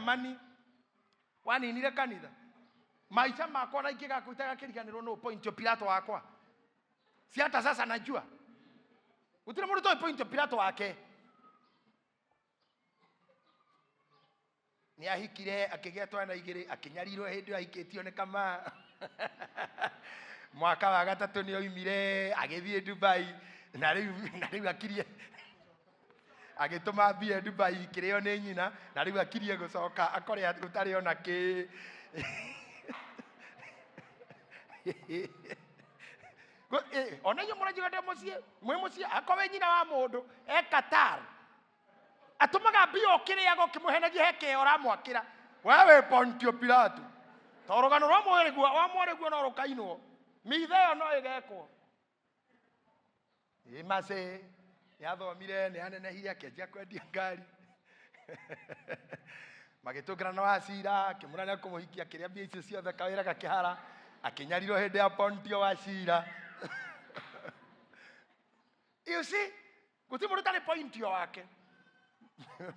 Germany waninire kanitha maica makwa na ingĩgakuita gakĩriganĩrwo nũ Pontio Pilato wakwa si hata sasa najua gũtirĩ mũndũ toĩ Pontio Pilato wake nĩ ahikire akĩgĩa twana igĩrĩ akĩnyarirwo hĩndĩ ĩyo ahikĩtio nĩ kama mwaka wa gatatũ nĩ oimire agĩthiĩ Dubai na rĩu na rĩu akirie agĩtũma mbia Dubai ikĩrĩo nĩ nyina na rĩu akirie gũcoka akore gũtarĩ ona kĩ ona inyuĩ mũranjigua ndĩ mũciĩ mwĩ mũciĩ akorwo wĩ nyina wa mũndũ e Qatar atũmaga mbia ũkĩrĩaga ũkĩmũhenagia he kĩo ũramwakĩra we wĩ Pontio Pilato to rũgano rwa mwarĩguo wa mwarĩguo no rũkainwo mitha ĩyo no ĩgekwo ĩ macĩ nĩ athomire nĩ anenehire akĩanjia kwendia ngari magĩtũngana na wacira akĩmũra nĩ kũmũhikia akĩrĩa mbia icio ciothe kawĩra gakĩhara akĩnyarirwo hĩndĩ ya Pontio Wachira you see gũtirĩ mũndũ ũtarĩ pointio wake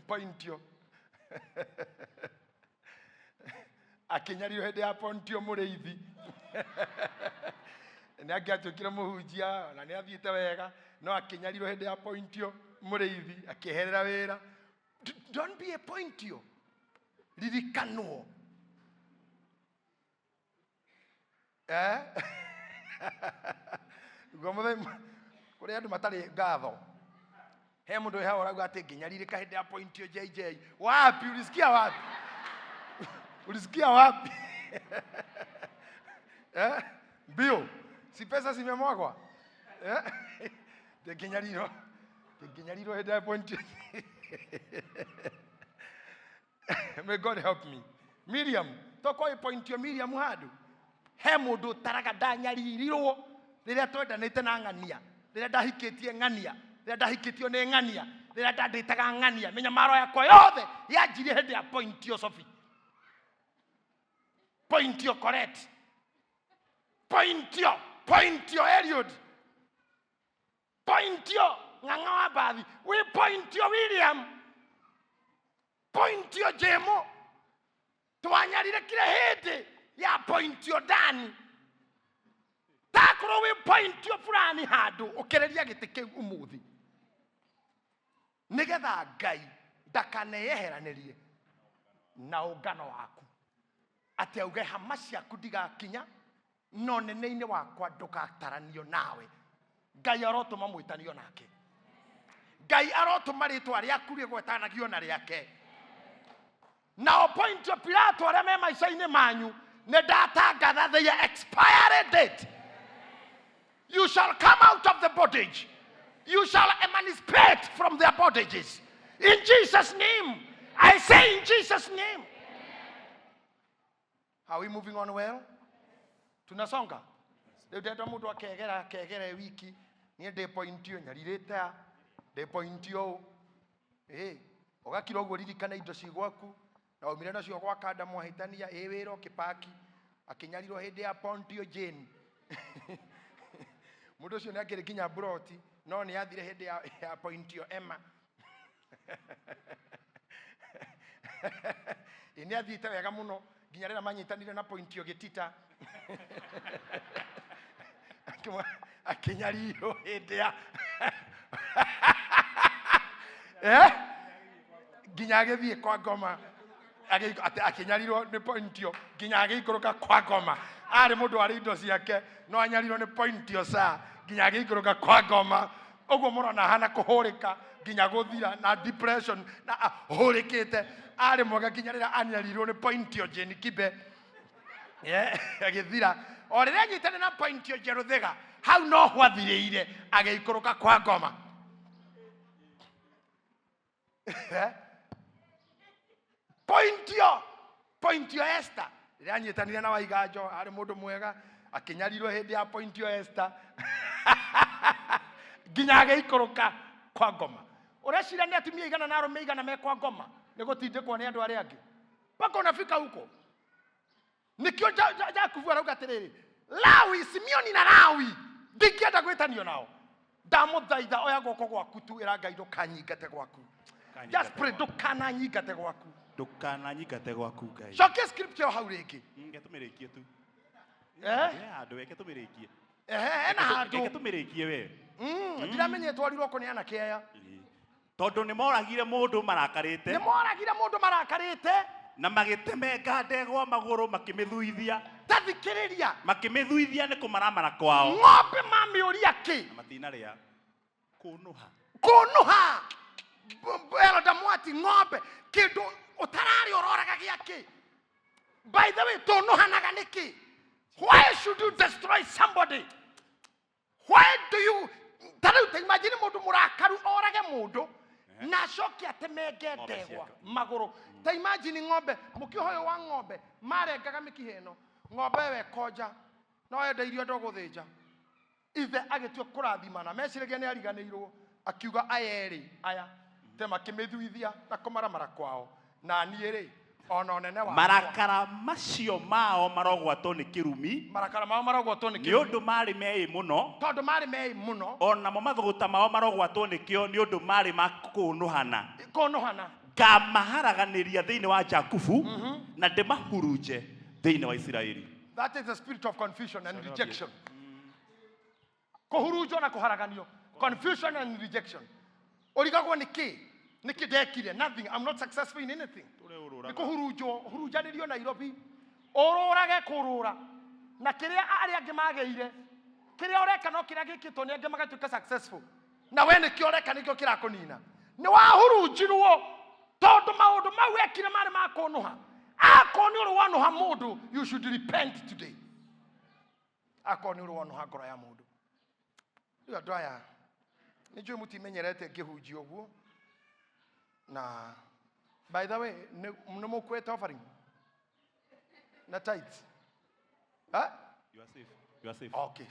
pointio akĩnyarirwo hĩndĩ ya pontio mũrĩithi nĩ angĩatuĩkire mũhunjia na nĩ athiĩte wega no akĩnyarirwo hĩndĩ ya pointio mũrĩithi akĩeherera wĩra Don't be a pointio ririkanwo Eh? Guo mũthenya kũrĩ andũ matarĩ ngatho he mũndũ wĩ hau ũrauga atĩ nginyarirĩka hĩndĩ ya pointio JJ wapi ulisikia wapi ulisikia wapi eh? Mbio si pesa zimemwagwa eh? Ndĩngĩnyarirwo ndĩngĩnyarirwo hĩndĩ ya pointio May God help me. Miriam, toko pointio Miriam handu. He mundu taraga ndanyaririrwo rĩrĩa twendanĩte na ng'ania, rĩrĩa ndahikĩtie ng'ania, rĩrĩa ndahikĩtio nĩ ng'ania, rĩrĩa ndandĩtaga ng'ania, mĩnyamaro yakwa yothe yanjirie hĩndĩ ya pointio Sophie. Pointio Correct. Pointio, pointio Eliud. Pointio ng'ang'a wa mbathi. Wi pointio William. Pointio Jemo. Twanyarirĩkire hĩndĩ ya pointio Dani. Takorwo wĩ pointio fulani handũ ũkĩrĩria gĩtĩ kĩu ũmũthĩ nĩgetha Ngai ndakaneyeheranĩrie na ũngano waku atĩ auge hama ciaku ndigakinya no nene-inĩ wakwa ndũgataranio nawe ngai arotũma mwĩtanio nake ngai arotũma rĩtwa rĩaku rĩgwetanagio na rĩake nao Pontio Pilato arĩa me maica-inĩ manyu nĩ ndatangatha the expiry date you shall come out of the bondage you shall emancipate from their bondages in jesus name i say in jesus name Are we moving on well? Tunasonga. Rĩu ndenda mũndũ akegera akegera e wiki niĩ ndĩ pointio nyarirĩte a ndĩ pointio ũũ ĩĩ ũgakira ũguo ririkana indo ci gwaku na umire nacio gwa kanda mwahĩtania ĩ wĩra ũkĩpaki akĩnyarirwo hĩndĩ ya Pontio Jane mũndũ ũcio nĩ akĩrĩ nginya mburoti no nĩ athire hĩndĩ ya, ya Pointio Emma Ĩ nĩ athiĩte wega mũno nginya rĩrĩa manyitanire na pointio gĩtita Akĩnyarirwo hĩndĩ ya Eh? nginya agĩthiĩ kwa ngoma akĩnyarirwo nĩ pointio nginya agĩikũrũka kwa ngoma arĩ mũndũ warĩ indo ciake no anyarirwo nĩ pointio saa nginya agĩikũrũka kwa ngoma ũguo mũrona ahana kũhũrĩka nginya gũthira na depression na ahũrĩkĩte arĩ mwega nginya rĩrĩa anyarirwo nĩ pointio Jane Kibe Yeah, agĩthira o rĩrĩa anyitane na pointio Njerũthĩga hau no hwathirĩire agĩikũrũka kwa ngoma Eh? Pointio Pointio Esther rĩrĩa anyitanire na Waiganjo arĩ mũndũ mwega akĩnyarirwo hĩndĩ ya Pointio Esther nginya agĩikũrũka kwa ngoma ũreciria nĩ atumia igana na arũme igana me kwa ngoma nĩ gũtindĩkwo nĩ andũ arĩa angĩ mpaka unafika huko nikio Jakubu arauga atiriri Lawi Simeoni na Lawi ndingĩenda gwĩtanio nao ndamũthaitha oya guoko gwaku tu ĩra Ngai ndũkanyingate gwaku just pray ndũkananyingate gwaku Ndũkananyingate gwaku Ngai. Cokia scripture ĩyo hau rĩngĩ. Reke tũmĩrĩkie tu. Eh? He handũ, reke tũmĩrĩkie. Ehe, hena Reke handũ. tũmĩrĩkie we. Ndiramenya ĩtwarirwo kũ nĩ anake aya. Ĩĩ. Tondũ nĩ moragire mũndũ marakarĩte. Nĩ moragire mũndũ marakarĩte. Na magĩtemenga ndegwa magũrũ makĩmĩthuithia. Ta thikĩrĩria. Makĩmĩthuithia nĩ kũmaramara kwao. Ng'ombe mamĩũria kĩ? Na matinarĩa. Kũnũha. Kũnũha. Elder Mwati, ng'ombe kĩndũ ũtararĩa ũroraga gĩa kĩ? By the way, tũnũhanaga nĩkĩ? Why should you destroy somebody? Why do you ta rĩu ta imagine mũndũ mũrakaru orage mũndũ na acoke atemenge Ng'ombe ndegwa ciake. magũrũ. Ta imagine ng'ombe, mũkĩoha ũyũ wa ng'ombe marengaga mĩkiha ĩno, ng'ombe ĩyo ĩkonja no enda irio ndũgũthĩnja. Ithe agĩtua kũrathimana, meciragia nĩ ariganĩirwo, akiuga aya erĩ aya te makĩmĩthuithia na kũmaramara kwao, na niĩ rĩ ona ũnene wakwa. Marakara macio mao marogwatwo nĩ kĩrumi. Marakara mao marogwatwo nĩ Nĩ kĩrumi. ũndũ marĩ meĩ mũno. Tondũ marĩ meĩ mũno. Onamo mathũgũta mao marogwatwo nĩ kĩo nĩ ũndũ marĩ ma kũnũhana. Kũnũhana. Ngamaharaganĩria thĩinĩ wa Jakubu na ndĩmahurunje thĩinĩ wa Isiraeli. That is the spirit of confusion and rejection. Kũhurunjwo na kũharaganio. Confusion and rejection. Ũrigagwo nĩ kĩ? Nĩ kĩ ndekire? Nothing. I'm not successful in anything. Nĩ kũhurunjwo, hurunjanĩrio Nairobi. Ũrũrage kũrũra. Na kĩrĩa arĩa angĩ magĩire, kĩrĩa ũreka no kĩrĩa gĩkĩtwo nĩ angĩ magatuĩka successful. Na we nĩkĩo ũreka nĩkĩo kĩrakũnina. Nĩ wahurunjirwo tondũ maũndũ mau wekire marĩ ma kũnũha. Akorwo nĩ ũrĩ wanũha mũndũ, you should repent today. Akorwo nĩ ũrĩ wanũha ngoro ya mũndũ. Rĩu andũ aya, nĩ njũĩ mũtimenyerete ngĩhunjia ũguo. Na by the way, nĩ mũkuĩte offering na tithes? Ha? You are safe. You are safe. Okay.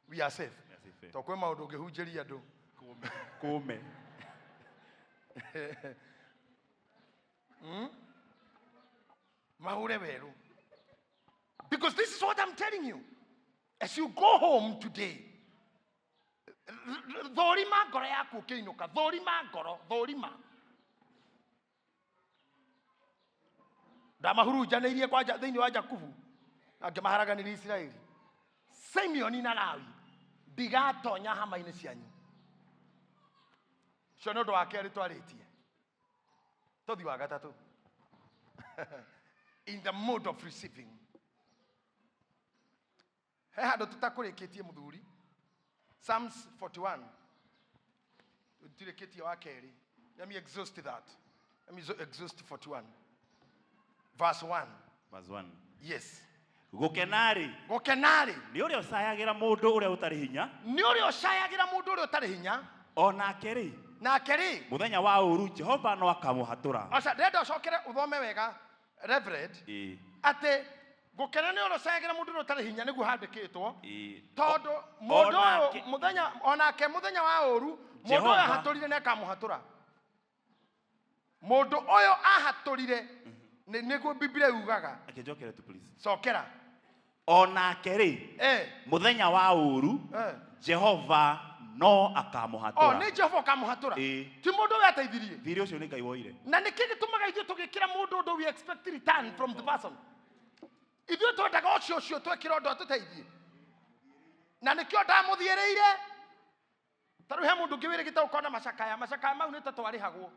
We are safe. We are safe, eh. To kwĩ maũndũ ũngĩhunjĩria andũ. Kũme. Mahure werũ. Because this is what I'm telling you. As you go home today, thũrima ngoro yaku ũkĩinũka, thũrima ngoro, thũrima. Ndamahurunjanĩirie kwanja thĩinĩ wa Jakubu, na ngĩmaharaganĩria Isiraeli. Simeoni na Lawi, ndigatonya hama-inĩ cianyu. Ũcio nĩ ũndũ wa kerĩ twarĩtie. Tũthiĩ wa gatatũ. In the mode of receiving. He handũ tũtakũrĩkĩtie mũthuri. Psalms 41. Tũtirĩkĩtie wa kerĩ. Let me exhaust that. Let me exhaust 41. Verse 1. Verse 1. Yes. Gũkena-rĩ. Gũkena-rĩ. Nĩ ũrĩa ũcayagĩra mũndũ ũrĩa ũtarĩ hinya. Nĩ ũrĩa ũcayagĩra mũndũ ũrĩa ũtarĩ hinya. O nake rĩ. Nake rĩ. Mũthenya wa ũũru Jehova no akamũhatũra. Aca, ndĩrenda ũcokere ũthome wega, Reverend. Ĩĩ. Atĩ gũkena nĩ ũrĩa ũcayagĩra mũndũ ũrĩa ũtarĩ hinya nĩguo handĩkĩtwo. Ĩĩ. Tondũ mũndũ ũyũ mũthenya, onake mũthenya wa ũũru, mũndũ ũyũ Jehova. ahatũrire nĩ akamũhatũra. Mũndũ ũyũ ahatũrire, nĩguo Biblia yugaga. Reke njokere tu please. Cokera. O nake rĩ, mũthenya wa ũũru, Jehova no akamũhatũra. O, nĩ Jehova ũkamũhatũra. Ĩĩ. Ti mũndũ ũyũ ateithirie. Thirĩ ũcio nĩ Ngai woire. Na nĩkĩ gĩtũmaga ithuĩ tũgĩkĩra mũndũ ũndũ we expect return from the person? Ithuĩ twendaga ũcio ũcio twekĩra ũndũ atũteithie. Na nĩkĩo ndamũthiĩrĩire. Ta rĩu he mũndũ ũngĩ wĩrĩgĩte gũkorwo na macakaya. Macakaya mau nĩ ta twarĩhagwo.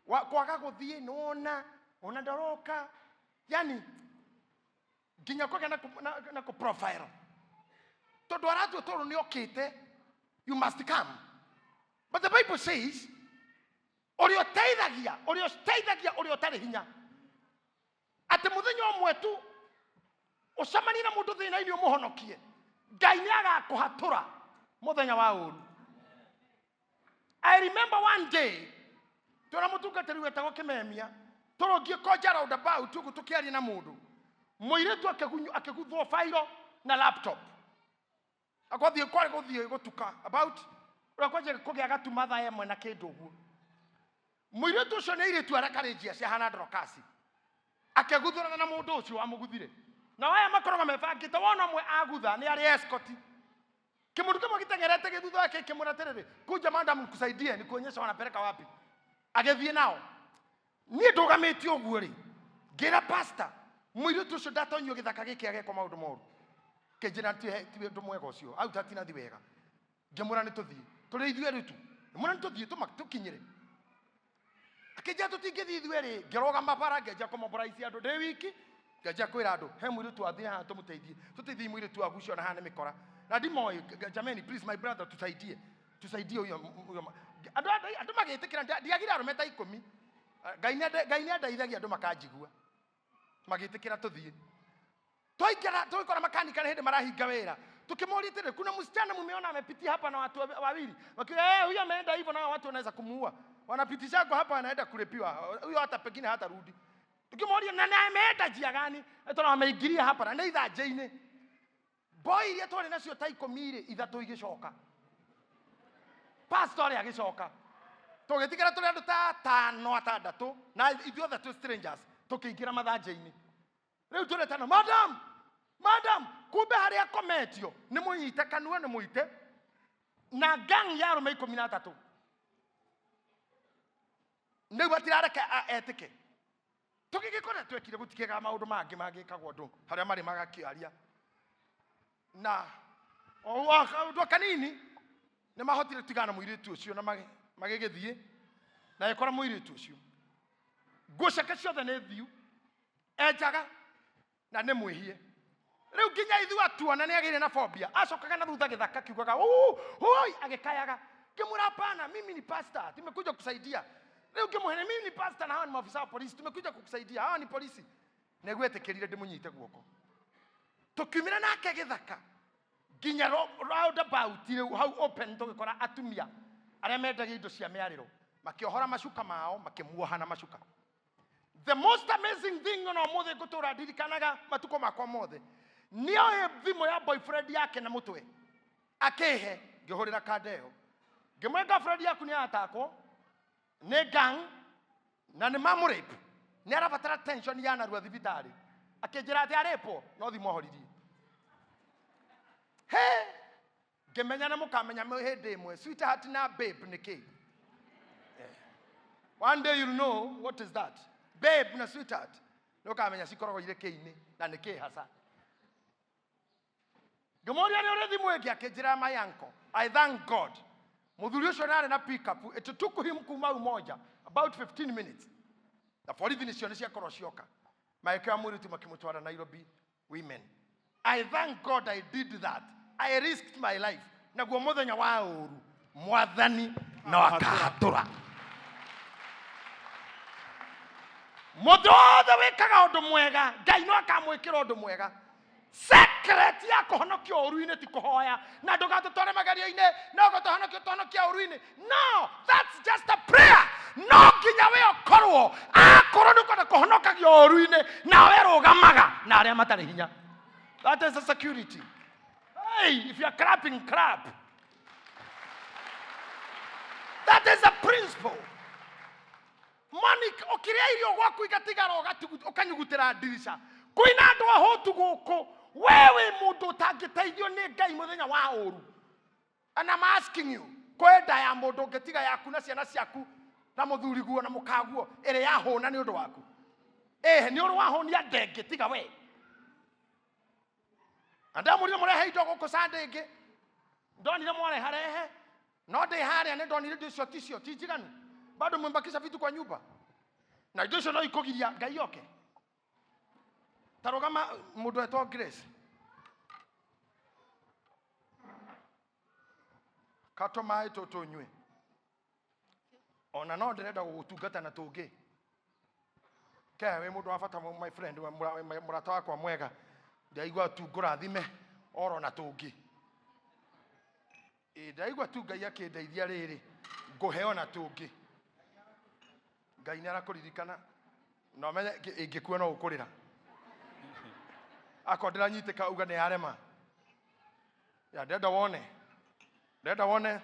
Kwaga gũthiĩ, nĩwona, ona ndoroka. Yani, nginya kũgĩa na kũ profile. Tondũ aratua tondũ nĩ okĩte, you must come. But the Bible says, ũrĩa ũteithagia, ũrĩa ũteithagia, ũrĩa ũtarĩ hinya. Atĩ mũthenya ũmwe tu, ũcemanie na mũndũ thĩna-inĩ ũmũhonokie. Ngai nĩ agakũhatũra mũthenya wa ũũru. I remember one day, twĩna mũtungatĩri wetagwo Kĩmemia, tũrũngiĩ konja roundabout ũguo tũkĩaria na mũndũ. Mũirĩtu akĩguthwo fairo na laptop. Akwathiĩ kwarĩ gũthiĩ gũtuka about ũrĩa kwanjia kũgĩa gatuma thaa ĩmwe na kĩndũ ũguo. Mũirĩtu ũcio nĩ airĩtu arĩa karĩ njia ciahana ndorokasi. Akĩguthũrana na mũndũ ũcio wamũguthire. Na aya makoragwo mebangĩte, wona ũmwe agutha nĩ arĩ escort. Kĩmũndũ kĩmwe gĩteng'erete gĩ thutha wake kĩmwĩra atĩrĩrĩ, kuja madam nikusaidie, nikuonyeshe wanapeleka wapi. Agĩthiĩ nao. Niĩ ndũgamĩte ũguo rĩ, ngĩra pastor, mũirĩtu ũcio ndatonyio gĩthaka gĩkĩ agekwo maũndũ moru. Kĩnjĩra ti ũndũ mwega ũcio, au tatinathi wega. Ngĩmwĩra nĩ tũthiĩ, tũrĩ ithuĩ erĩ tu. Ngĩmwĩra nĩ tũthiĩ tũkinyĩre. Akĩnjĩra tũtingĩthiĩ ithuĩ erĩ, ngĩrũgama bara ngĩanjia kũmobilize andũ ndĩ wiki, ngĩanjia kwĩra andũ, he mũirĩtu wathiĩ haha tũmũteithie, tũteithie mũirĩtu agucio na haha nĩ mĩkora. Na ndimoĩ, jameni, please my brother tusaidie. Tusaidie huyo huyo andũ andũ magĩtĩkĩra ndiagire arũme ta 10. Ngai nĩ andeithagia andũ makanjigua. Magĩtĩkĩra tũthiĩ. Twaingĩra tũgĩkora makanika nĩ hĩndĩ marahinga wĩra. Tukĩmoria atĩrĩ, kuna msichana mumeona amepitia hapa na watu wawili. Wakiuga, huyo ameenda hivyo na watu wanaweza kumuua. Wanapitisha kwa hapa anaenda kulipiwa. Huyo hata pengine hatarudi. Tukĩmoria na nĩ ameenda njia gani? Tondũ ameingiria hapa na nĩ ithanjĩ-inĩ. Boy iria twarĩ nacio ta 10 rĩ, 3 igĩcoka. Pastor agĩcoka. Tũgĩtigara tũrĩ andũ ta 5 6 na ithuothe twĩ strangers tũkĩingĩra mathanjĩ-inĩ. Rĩu tũretana, madam, madam, kumbe harĩa akometio nĩ mũnyite kanua nĩ mũite na gang ya arũme 13. Nĩguo matirareke etĩke. Tũgĩgĩkora twekire gũtikĩgaga maũndũ mangĩ mangĩkagwo andũ harĩa marĩ magakĩaria. Na o kanini nĩ mahotire gũtigana na mũirĩtu ũcio na magĩgĩthiĩ na gĩkora mũirĩtu ũcio. Nguo ciake ciothe nĩ thiu, enjaga na nĩ mwĩhie. Rĩu nginya ithuĩ atuona nĩ agĩire na phobia. Acokaga na thutha gĩthaka kiugaga, Uu, oi, agĩkayaga. Ngĩmwĩra hapana, mimi ni pastor, tumekuja kusaidia. Rĩu ngĩmwĩra mimi ni pastor na hawa ni maafisa wa polisi, tumekuja kukusaidia, hawa ni polisi. Nĩguo etĩkĩrire ndĩmũnyite guoko. Tũkiumĩra nake gĩthaka nginya roundabout rĩu hau open tũgĩkora atumia arĩa mendagia indo cia mĩarĩro makĩohora macuka mao makĩmuoha na macuka. The most amazing thing ona ũmũthĩ ngũtũra ndirikanaga matukũ makwa mothe, nĩoĩ thimũ ya boyfriend yake na mũtwe akĩhe, ngĩhũrĩra kanda ĩyo ngĩmwĩra girlfriend yaku nĩ atakwo nĩ gang na nĩ mamũrape, nĩ arabatara tension ya narua thibitarĩ. Akĩnjĩra atĩ arĩpwo no thimũ ahoririe. He, ngĩmenya na mũkamenya hĩndĩ ĩmwe sweetheart na babe nĩ kĩ. One day you'll know what is that. Babe na sweetheart. Nĩ ũkamenya cikoragwo irĩ kĩ-inĩ na nĩ kĩ hasa. Ngĩmũria nĩ ũrĩ thimũ ĩngĩ, akĩnjĩra my uncle. I thank God. Mũthuri ũcio nĩ arĩ na pickup. It took him kuma Umoja about 15 minutes. Na borithi nĩcio nĩ ciakorwo cioka. Magĩkĩoya mũirĩtu makĩmũtwara Nairobi Women. I thank God I did that. I risked my life. Naguo mũthenya wa ũru mwathani no akahatũra. Mũndũ wothe wĩkaga ũndũ mwega, Ngai no akamwĩkĩra ũndũ mwega. Secret ya kũhonokio ũru-inĩ ti kũhoya na ndũgatũtware magerio-inĩ, no gũtũhonokia ũtũhonokia ũru-inĩ. No, that's just a prayer. No nginya we ũkorwo akorwo nĩ ũkwenda kũhonokagio ũru-inĩ, nawe rũgamaga na arĩa matarĩ hinya. That is a security. Hey, if you are clapping, clap. That is a principle. Monica, ũkĩrĩa irio gwaku igatigara ũkanyugutĩra ndirica. Kwĩna andũ ahũtu gũkũ. We wĩ mũndũ ũtangĩteithio nĩ Ngai mũthenya wa ũru. And I'm asking you, kwenda ya mũndũ ũngĩtiga yaku na ciana ciaku na mũthuriguo na mũkaguo ĩrĩ yahũna nĩ ũndũ waku. Nĩ ũrĩ wahũnia ndenge tiga we. Na ndamũrire mũrehe indo gũkũ Sunday ĩngĩ. Ndonire mwareharehe. No ndĩ harĩa nĩ ndonire indo icio ticio ti njiganu. Bado mwembakisha vitu kwa nyumba. Na indo icio no ikũgiria Ngai oke. Ta rũgama mũndũ etwo Grace. Kato maĩ tũtũ nyue. Ona no ndĩrenda gũgũtungata na tũngĩ. Ke wĩ mũndũ wa bata my friend, mũrata wakwa mwega. Ndaigua tu ngũrathime oro na tũngĩ. Ndaigua tu Ngai akĩndeithia rĩrĩ, ngũhe ona tũngĩ. Ngai nĩ arakũririkana. Na ũmenye ingĩkua no ũkũrĩra. Akorwo ndĩranyitĩka uga nĩ yarema. Ya, ndĩrenda wone. Ndĩrenda wone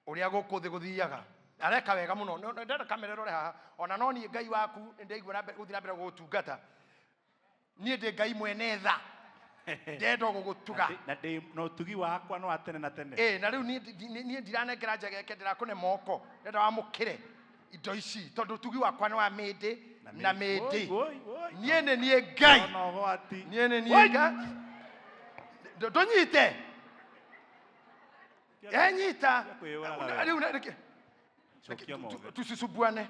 ũrĩa gũkũ thĩ gũthiaga. Areka wega mũno. No, no, ndĩrenda kamera ĩrore haha. Ona no niĩ Ngai waku nĩndaigua na mbere, gũthiĩ na mbere gũgũtungata. Niĩ ndĩ Ngai mwene tha. Ndĩrenda gũgũtuga. Na ndĩ na ũtugi wakwa no wa tene na tene. Na rĩu niĩ ndiranengera njegeke, ndĩrakũne moko. Ndĩrenda wamũkĩre. Indo ici tondũ ũtugi wakwa nĩ wa mĩndĩ na mĩndĩ. Woi, woi. Niĩ nĩ niĩ Ngai. Ona ũgwati. Niĩ nĩ niĩ Woi. Ngai. Ndũnyite. Enyita. Kwĩyũraga we. Rĩu reke Cokia mothe. tusisubuane.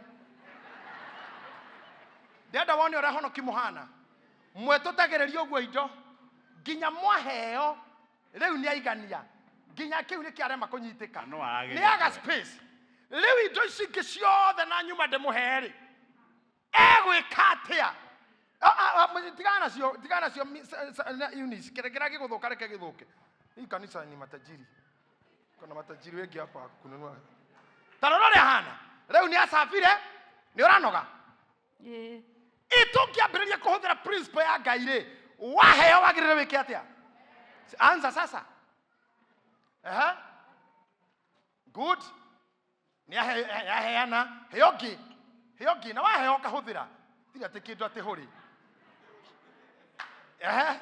Ndĩrenda wone ũrĩa honoki mũhana. Mwetũtagĩrĩria ũguo indo nginya mwaheo rĩu nĩ aigania nginya kĩu nĩ kĩarema kũnyitĩka. Na no arageria Nĩ aga kũhe. space. Rĩu indo ici ingĩ ciothe na nyuma ndĩmũhe rĩ egwĩka atĩa? Tigana nacio, tigana nacio na Eunice, kĩrĩa kĩrĩa gĩgũthũka reke gĩthũke. Hii kanisa ni matajiri. Kuna matajiri wengi hapa kununua. Ta rora ũrĩa ahana. Rĩu nĩ acabire, nĩ ũranoga. Ĩĩ. Ĩ tũngĩambĩrĩria kũhũthĩra principle ya Ngai rĩ, waheo wagĩrĩire wĩke atĩa? Anza sasa. Aha. Good. Nĩ aheana, heo ngĩ, heo ngĩ, na waheo ũkahũthĩra. Tiga atĩ kĩndũ atĩ hũrĩ. Ehe.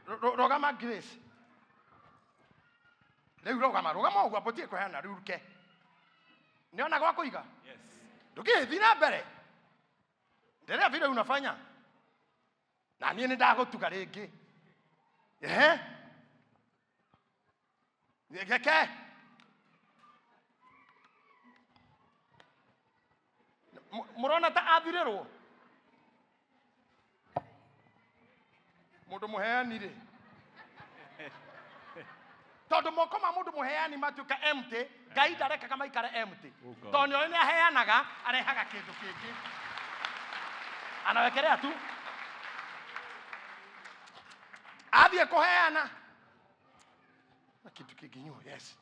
Rũgama Grace. Rĩu rũgama, rũgama ũguo ambũtie kũheana rĩu ruke. Nĩona gwa kũiga? Yes. Ndũgĩthiĩ na mbere. Endelea vile unafanya. Na niĩ nĩ ndagũtuga rĩngĩ. Ehe. Geke. Mũrona ta athirĩrwo? Mũndũ mũheani rĩ. Tondũ moko ma mũndũ mũheani matuĩka empty, Ngai ndarekaga maikare empty. Oh God. Tondũ nĩoĩ nĩ aheanaga, arehaga kĩndũ kĩngĩ. Anawekelea tu. Athiĩ kũheana. Na kĩndũ kĩngĩ nyuo, yes.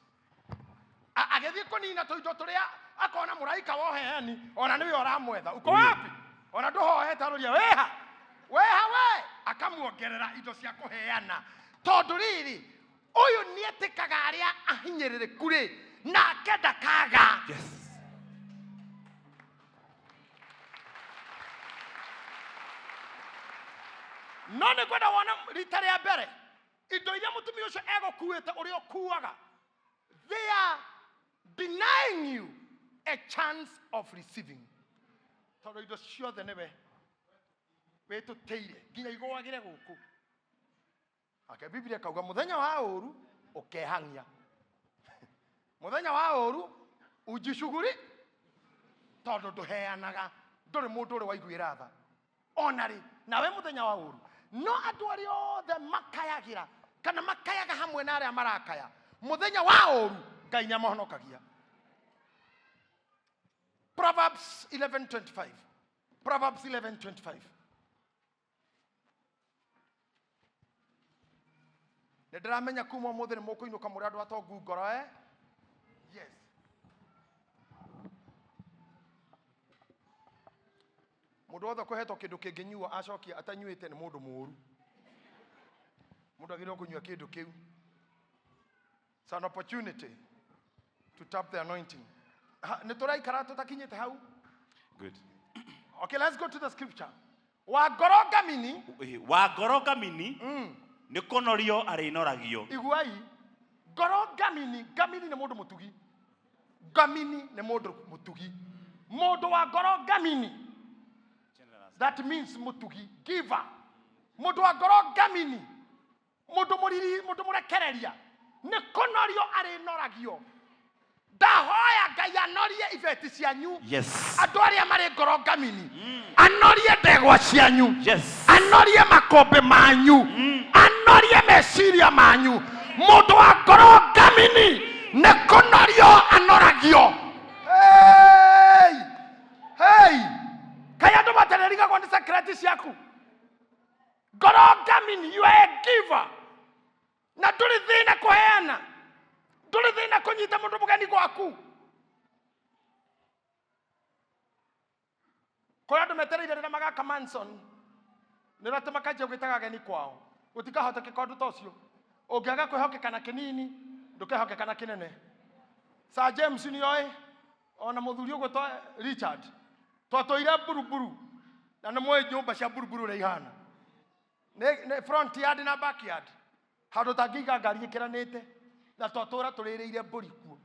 Agĩthiĩ kũnina tũindo tũrĩa akona mũraika wa ũheani ona nĩwe ũramwetha. Uko wapi? Ona ndũhoete aroria wĩha. Wĩha we. Akamuongerera indo cia kũheana. Tondũ rĩrĩ, ũyũ nĩetĩkaga arĩa ahinyĩrĩrĩku rĩ, nake ndakaga. Yes. No nĩ ngwenda wone rita rĩa mbere indo iria mũtumia ũcio egũkuĩte ũrĩa ũkuaga, they are denying you a chance of receiving. Tondũ indo ciothe nĩwe wĩtũtĩire nginya igũagĩre gũkũ. Ake Biblia kauga mũthenya wa ũru ũkehang'ia. Mũthenya wa ũru ujishuguri, tondũ ndũheanaga, ndũrĩ mũndũ ũrĩ waiguĩra tha. Ona rĩ, nawe mũthenya wa ũru. No andũ arĩa othe makayagĩra kana makayaga hamwe na arĩa marakaya, mũthenya wa ũru Ngai nĩamahonokagia. Proverbs 11:25. Proverbs 11:25. Nĩ ndĩramenya kuma ũmũthĩ nĩ mũkũinũka mũrĩ andũ atongu ngoro, eh? Yes. Mũndũ wothe ũkũhetwo kĩndũ kĩngĩnyuo acokie atanyuĩte nĩ mũndũ mũũru. Mũndũ agĩrĩirwo kũnyua kĩndũ kĩu. It's an opportunity to tap the anointing. Nĩ tũraikara tũtakinyĩte hau? Good. Okay, let's go to the scripture. Wa ngoro ngamini. Wa ngoro ngamini nĩ kũnorio arĩnoragio. Iguai, ngoro ngamini, ngamini nĩ mũndũ mũtugi. Ngamini nĩ mũndũ mũtugi. Mũndũ wa ngoro ngamini. That means mũtugi, giver. Mũndũ wa ngoro ngamini, mũndũ mũriri, mũndũ mũrekereria, nĩ kũnorio arĩnoragio. Ndahoya Ngai anorie ibeti cianyu. Yes. Andũ arĩa marĩ ngoro ngamini, anorie ndegwa cianyu. Yes. Anorie makũmbĩ manyu. Anorie meciria manyu. Mũndũ wa ngoro ngamini nĩ kũnorio anoragio. Hey! Hey! Kaĩ andũ matarerigagwo nĩ secret ciaku? Ngoro ngamini, you are a giver. Na ndũrĩ thĩna kũheana. Ndũrĩ thĩna kũnyita mũndũ mũgeni gwaku. Kũrĩ andũ metereire rĩrĩa magaka mansion, nĩ atĩ makanjia gwĩtaga ageni kwao. Gũtikahotekeka ũndũ ta ũcio. Ũngĩaga kwĩhokeka na kĩnini, ndũkehokeka na kĩnene. Sir James nĩoĩ, ona mũthuri ũgwĩtwo Richard, twatũire buruburu, na nĩ mũĩ nyũmba cia buruburu ũrĩa ihana. Nĩ front yard na backyard. Handũ ũtangĩiga ngari ĩkĩranĩte, na twatũra tũrĩrĩire mbũri kuo.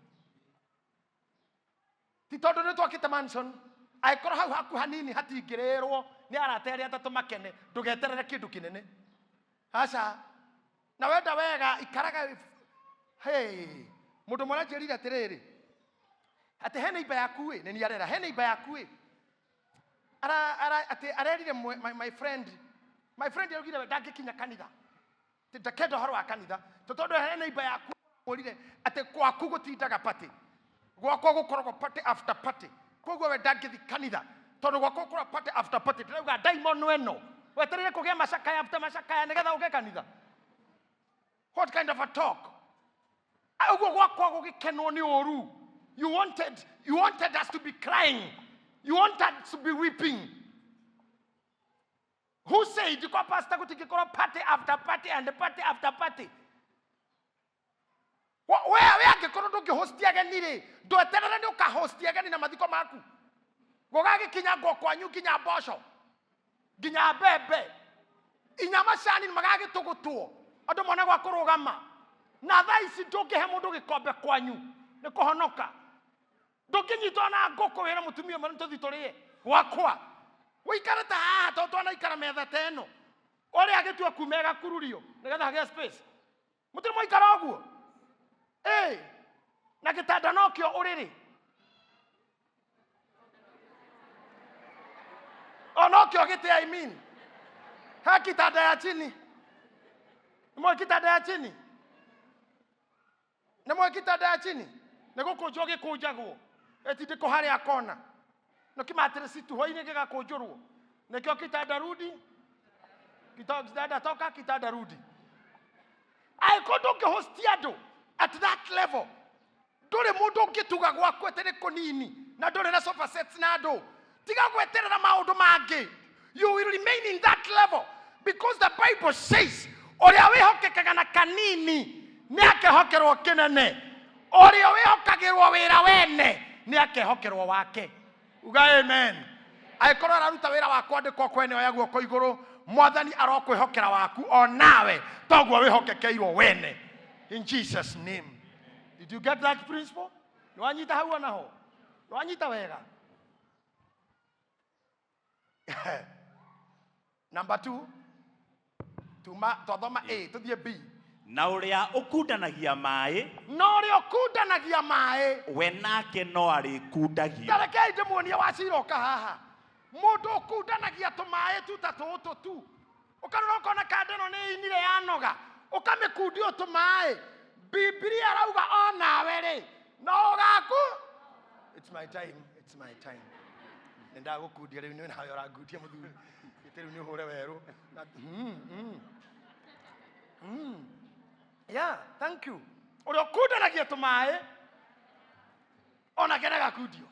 Ti tondũ nĩ twakĩte mansion, angĩkorwo hau haku hanini hatingĩrĩrwo nĩ arata arĩa atatũ makene, ndũgeterere kĩndũ kĩnene. Aca. Na wenda wega ikaraga. Hey, mũndũ ũmwe aranjĩrire atĩrĩrĩ, atĩ he neighbor yaku ĩ, nĩ niĩ arera, he neighbor yaku ĩ, ara, ara, atĩ arerire my friend augire we ndangĩkinya kanitha. Atĩ ndakenda ũhoro wa kanitha, to tondũ he neighbor yaku mũrire atĩ gwaku gũtindaga party, gwakwa gũkoragwo party after party, koguo we ndangĩthi kanitha tondũ gwakwa gũkoragwo party after party. Ndĩrauga ndaimono ĩno wetereire kũgĩa macakaya after macakaya nĩgetha ũke kanitha. What kind of a talk? Ũguo gwakwa gũgĩkenwo nĩ ũru. You wanted us to be crying, you wanted us to be weeping. Who said kwa pastor gũtingĩkorwo party after party and party after party? We angĩkorwo ndũngĩhosti ageni rĩ, ndweterere nĩ ũkahosti ageni na mathiko maku gũgagĩkinya ngo kwanyu, nginya mboco, nginya mbembe, inya macani magagĩtũgũtwo, andũ mone gwa kũrũgama. Na thaa ici ndũngĩhe mũndũ gĩkombe kwanyu nĩ kũhonoka. Ndũngĩnyitwo na ngũkũ wĩra mũtumia ũmwe tũthi tũrĩe gwakwa, ũikare ta haha tondũ twanaikara metha ta ĩno, ũrĩa agĩtua kuma ĩgakururio nĩgetha hagĩe space. Mũtirĩ mwaikara ũguo ĩ na gĩtanda nokĩo ũrĩrĩ o nokĩo gĩtĩ, I mean, he kitanda ya chini. Nĩmwe kitanda ya chini, nĩmwe kitanda ya chini nĩ gũkũnjwo gĩkũnjagwo ĩtindĩkwo harĩa kona no kĩmatirĩci tu hwainĩ gĩgakũnjũrwo, nĩkĩo kitanda rudi kitanda toka kitanda rudi. Angĩkorwo ndũngĩhosti andũ at that level, ndũrĩ mũndũ ũngĩtuga gwaku atĩ nĩ kũnini na ndũrĩ na sofa sets na andũ, tiga gweterera maũndũ mangĩ. You will remain in that level because the Bible says ũrĩa wĩhokekaga na kanini nĩ akehokerwo kĩnene, ũrĩa wĩhokagĩrwo wĩra wene nĩ akehokerwo wake. Uga amen angĩkorwo araruta wĩra wa kwandĩkwo kwene. Oya guoko igũrũ. Mwathani arokwĩhokera waku o nawe toguo wĩhokekeirwo wene, in Jesus name. Did you get that principle? Nĩwanyita hau onaho? Nĩwanyita wega? Number two, tuma twathoma A, tuthiĩ B. Na ũrĩa ũkundanagia maĩ, Na ũrĩa ũkundanagia maĩ, we nake no arĩkundagio. Tarekei ndĩmuonie waciroka haha. Mũndũ ũkundanagia tũmaĩ tu ta tũtũ tu, ũkarora ũkona kanda ĩno nĩ inire yanoga, ũkamĩkundio tũmaĩ, Bibilia arauga o nawe rĩ no ũgaku. It's my time, it's my time. Nĩ ndagũkundia rĩu, nĩ nawe ũrangundia mũthuri ĩtĩ rĩu nĩ ũhũre werũ. Yeah, thank you. Ũrĩa ũkundanagia tũmaĩ onake nĩagakundio.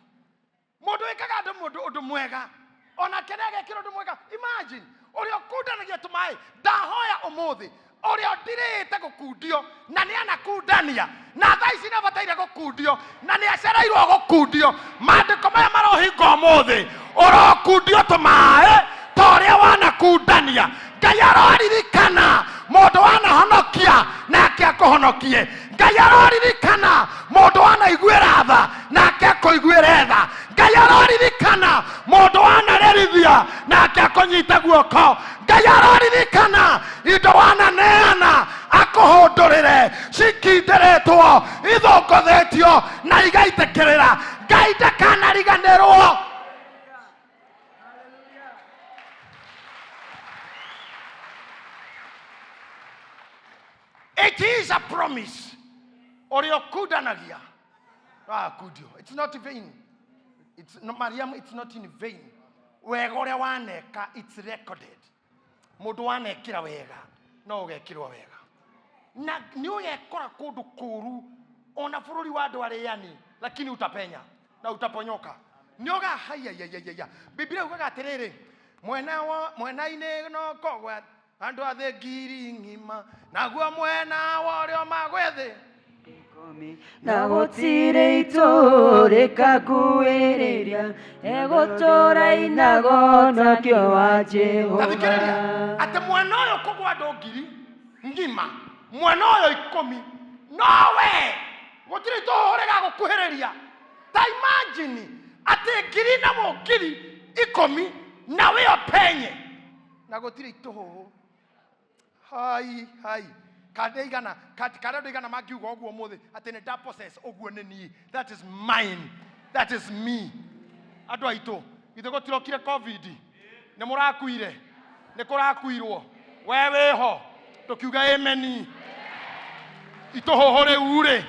Mũndũ wĩkaga andũ mũndũ ũndũ mwega onake nĩagekĩra ũndũ mwega. Imagine ũrĩa ũkundanagia tũmaĩ. Ndahoya ũmũthĩ ũrĩa ndirĩte gũkundio na nĩ anakundania na thaa ici nĩabataire gũkundio na nĩ acereirwo gũkundio, maandĩko maya marohinga ũmũthĩ, ũrokundio tũmaĩ ta ũrĩa wanakundania. Ngai aroririkana mũndũ wanahonokia nake akũhonokie. Ngai aroririkana mũndũ wanaiguĩra tha nake akũiguĩre tha. Ngai aroririkana mũndũ wanarerithia nake akũnyite guoko. Ngai aroririkana indo wananeana akũhũndũrĩre, cikindĩrĩtwo, ithũngũthĩtio na igaitĩkĩrĩra. Ngai ndakanariganĩrwo. It is a promise. Ũrĩa ũkundanagia wakundio. It's not vain. It's no, Mariam, it's not in vain. Wega ũrĩa waneka, it's recorded. Mũndũ wanekĩra wega no ũgekĩrwo wega, na nĩ ũgekora kũndũ kũũru ona bũrũri wa andũ arĩani, lakini utapenya na utaponyoka. Nĩ ũga haiyaiyaiyaiya. Biblia ugaga atĩrĩrĩ, mwena wa mwena-inĩ no kogwa andũ a thĩ ngiri ng'ima, naguo mwena wa ũrĩa magwĩthĩ Na gũtirĩ itũrĩkakuĩrĩria egũtũra inagonokio wa Jehova. Tathikĩrĩria atĩ mwena ũyũ kũgwa andũ ngiri ng'ima, mwena ũyũ 10, nowe gũtirĩ itũhũ rĩgagũkuhĩrĩria. Ta Ta imagine atĩ ngiri na mũngiri ikũmi na wĩo penye na gũtirĩ itũhũhũ. Hai hai, kande igana kande andũ igana mangiuga ũguo ũmũthĩ atĩ nĩ nda possess ũguo nĩ niĩ, that is mine, that is me. Andũ aitũ, githĩ gũtirokire COVID? Nĩ mũrakuire? Nĩ kũrakuirwo? We wĩho tũkiuga ameni. Itũhũhũ rĩu rĩ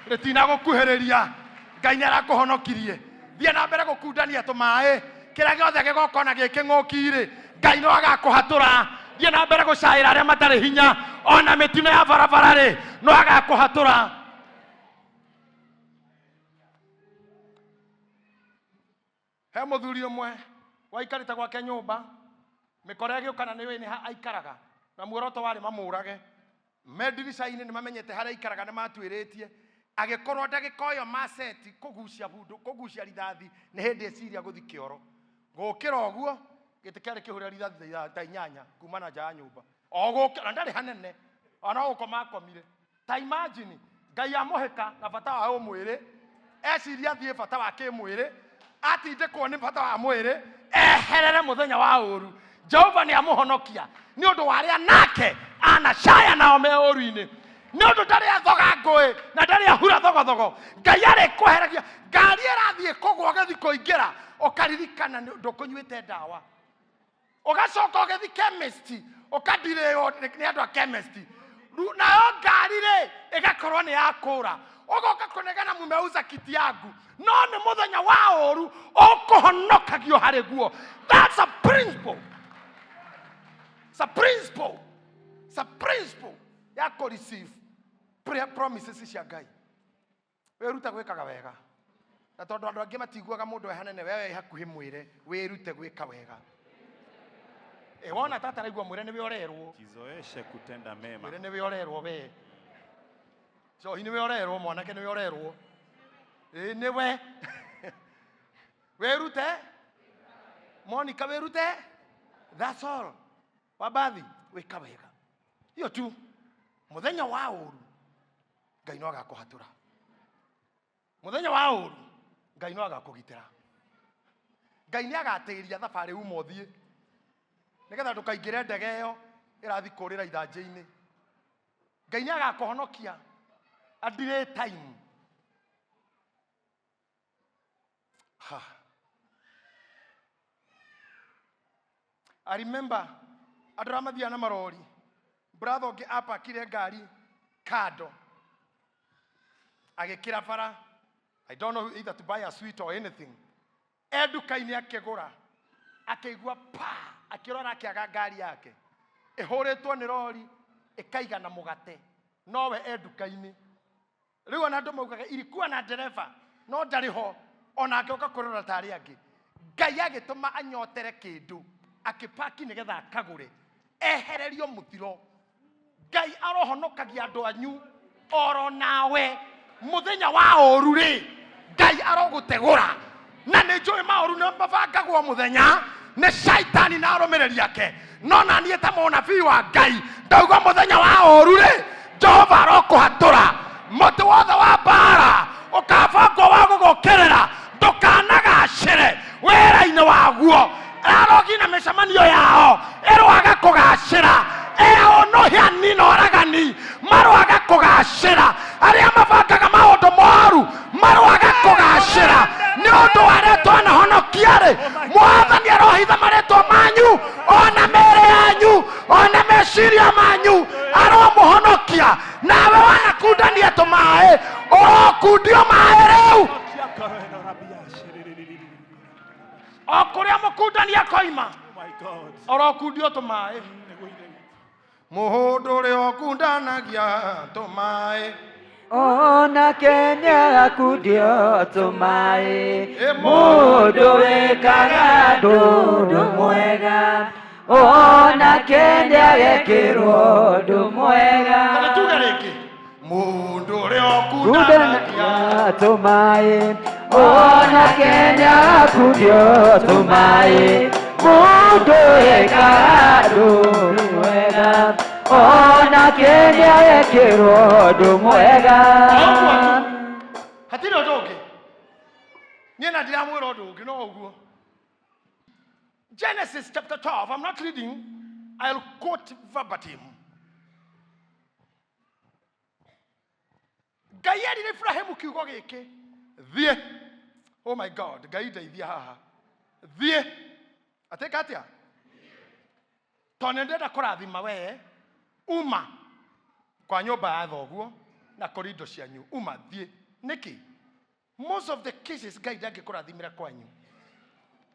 rĩtinagũkuhĩrĩria. Ngai nĩ arakũhonokirie. Thiĩ na mbere gũkundania tũmaĩ, kĩrĩa gĩothe gĩgokona gĩ kĩng'ũki rĩ, Ngai no agakũhatũra. Thiĩ na mbere gũcaĩra arĩa matarĩ hinya, ona mĩtino ya barabara rĩ, no agakũhatũra. He mũthuri ũmwe waikarĩte gwake nyũmba, mĩkora ĩgĩũka na nĩũĩ nĩ ha aikaraga, na muoroto warĩ mamũrage. Me ndirica-inĩ nĩ mamenyete harĩa aikaraga, nĩ matuĩrĩtie. Agĩkorwo ndagĩka ĩyo maceti kũgucia bundu, kũgucia rithathi, nĩ hĩndĩ eciria gũthi kĩoro. Gũkĩra ũguo, gĩtĩ kĩarĩ kĩhũre rithathi ta inyanya kuma na nja ya nyũmba. O gũkĩra, na ndarĩ hanene, ona gũkoma akomire. Ta imagine, Ngai amũhĩka na bata wa ũmwĩrĩ, eciria athiĩ bata wa kĩmwĩrĩ, atindĩkwo nĩ bata wa mwĩrĩ, eherere mũthenya wa ũru. Jehova nĩ amũhonokia nĩ ũndũ wa arĩa nake anacaya nao me ũru-inĩ. Nĩ ũndũ ndarĩ athoga ngũĩ na ndarĩ ahura thogothogo. Ngai arĩkũheragia. Ngari ĩrathiĩ kũgwa ũgĩthiĩ kũingĩra, ũkaririkana ndũkũnyuĩte ndawa. Ũgacoka ũgĩthiĩ chemist, ũkadirĩo nĩ andũ a chemist. Nayo ngari rĩ, ĩgakorwo nĩ yakũra. Ũgoka kũnegena mumeuza kiti yangu. No nĩ mũthenya wa ũru ũkũhonokagio harĩ guo. That's a principle. It's a principle. It's a principle ya kũ receive prayer promises cia Ngai. Wĩrute gwĩkaga wega. Na tondũ andũ angĩ matiguaga mũndũ e hanene, we wĩ hakuhĩ mwĩre wĩrute gwĩka wega. Wona tata araigua mwĩre nĩwe ũrerwo. Jizoeshe kutenda mema. Mwĩre nĩwe ũrerwo we. Njohi nĩwe ũrerwo, mwanake nĩwe ũrerwo. Nĩwe. Wĩrute. Monica wĩrute. That's all. Wabathi wĩka wega. Hiyo tu. Mũthenya wa ũru Ngai no agakũhatũra. Mũthenya wa ũru Ngai no agakũgitĩra. Ngai nĩ agatĩria thabarĩ uma ũthiĩ, nĩgetha ndũkaingĩre ndege ĩyo ĩrathiĩ kũrĩra ithanjĩ-inĩ. Ngai nĩ agakũhonokia a delay time. Ha. I remember andũ arĩa mathiaga na marori, brother ũngĩ apakire ngari kando, agĩkĩra bara, I don't know either to buy a sweet or anything. E nduka-inĩ akĩgũra, akĩigua pa, akĩrora akĩaga ngari yake ĩhũrĩtwo nĩ rori ĩkaigana mũgate, nowe e nduka-inĩ. Rĩu ona andũ maugaga ilikuwa na ndereba no ndarĩ ho, ona angĩũka kũrora ta arĩa angĩ. Ngai agĩtũma anyotere kĩndũ akĩpaki nĩgetha akagũre, ehererio mũthiro. Ngai arohonokagia andũ anyu oro nawe mũthenya wa ũru rĩ, Ngai arogũtegũra. Na nĩ njũĩ maũru nĩ mabangagwo mũthenya nĩ shaitani na arũmĩrĩri ake, no na niĩ ta mũnabii wa Ngai ndauga mũthenya wa ũru rĩ, Jehova arokũhatũra. Mũtĩ wothe wa mbara ũkabangwo wa gũgũkĩrĩra ndũkanagacĩre wĩra-inĩ waguo. Arogi na mĩcemanio yao ĩroaga kũgacĩra, eũnũhĩani na oragani maroaga kũgacĩra, arĩa mabangaga maũndũ moru maroaga kũgacĩra. Nĩ ũndũ wa arĩa twanahonokia rĩ, Mwathani arohitha marĩtwa manyu ona mĩĩrĩ yanyu ona meciria manyu, aromũhonokia. Nawe wanakundania tũmaĩ, ũrokundio maĩ rĩu. O kũrĩa mũkundania koima, orokundio tũmaĩ. Mũndũ ũrĩa ũkundanagia tũmaĩ, Ona Kenya akundio tũmaĩ. Mũndũ wĩkaga ũndũ mwega, ona Kenya gekĩrwo ũndũ mwega. Kana tuge rĩngĩ, mũndũ ũrĩa ũkundanagia tũmaĩ, ona Kenya akundio tũmaĩ. Mũndũ wĩkaga ũndũ mwega, ona Kenya gekĩrwo ũndũ mwega. Hatirĩ ũndũ ũngĩ. Niĩ na ndiramwĩra ũndũ ũngĩ no ũguo. Genesis chapter 12, I'm not reading, I'll quote verbatim. Ngai erire Ibrahimu kiugo gĩkĩ, thiĩ. Oh my God, Ngai ndeithia haha. Thiĩ. Atĩka atĩa? Tondũ nĩ ndĩrenda kũrathima wee, uma kwa nyũmba ya thoguo na kũrĩ indo cianyu, uma thiĩ. Nĩkĩ? Most of the cases Ngai ndangĩkũrathimĩra kwanyu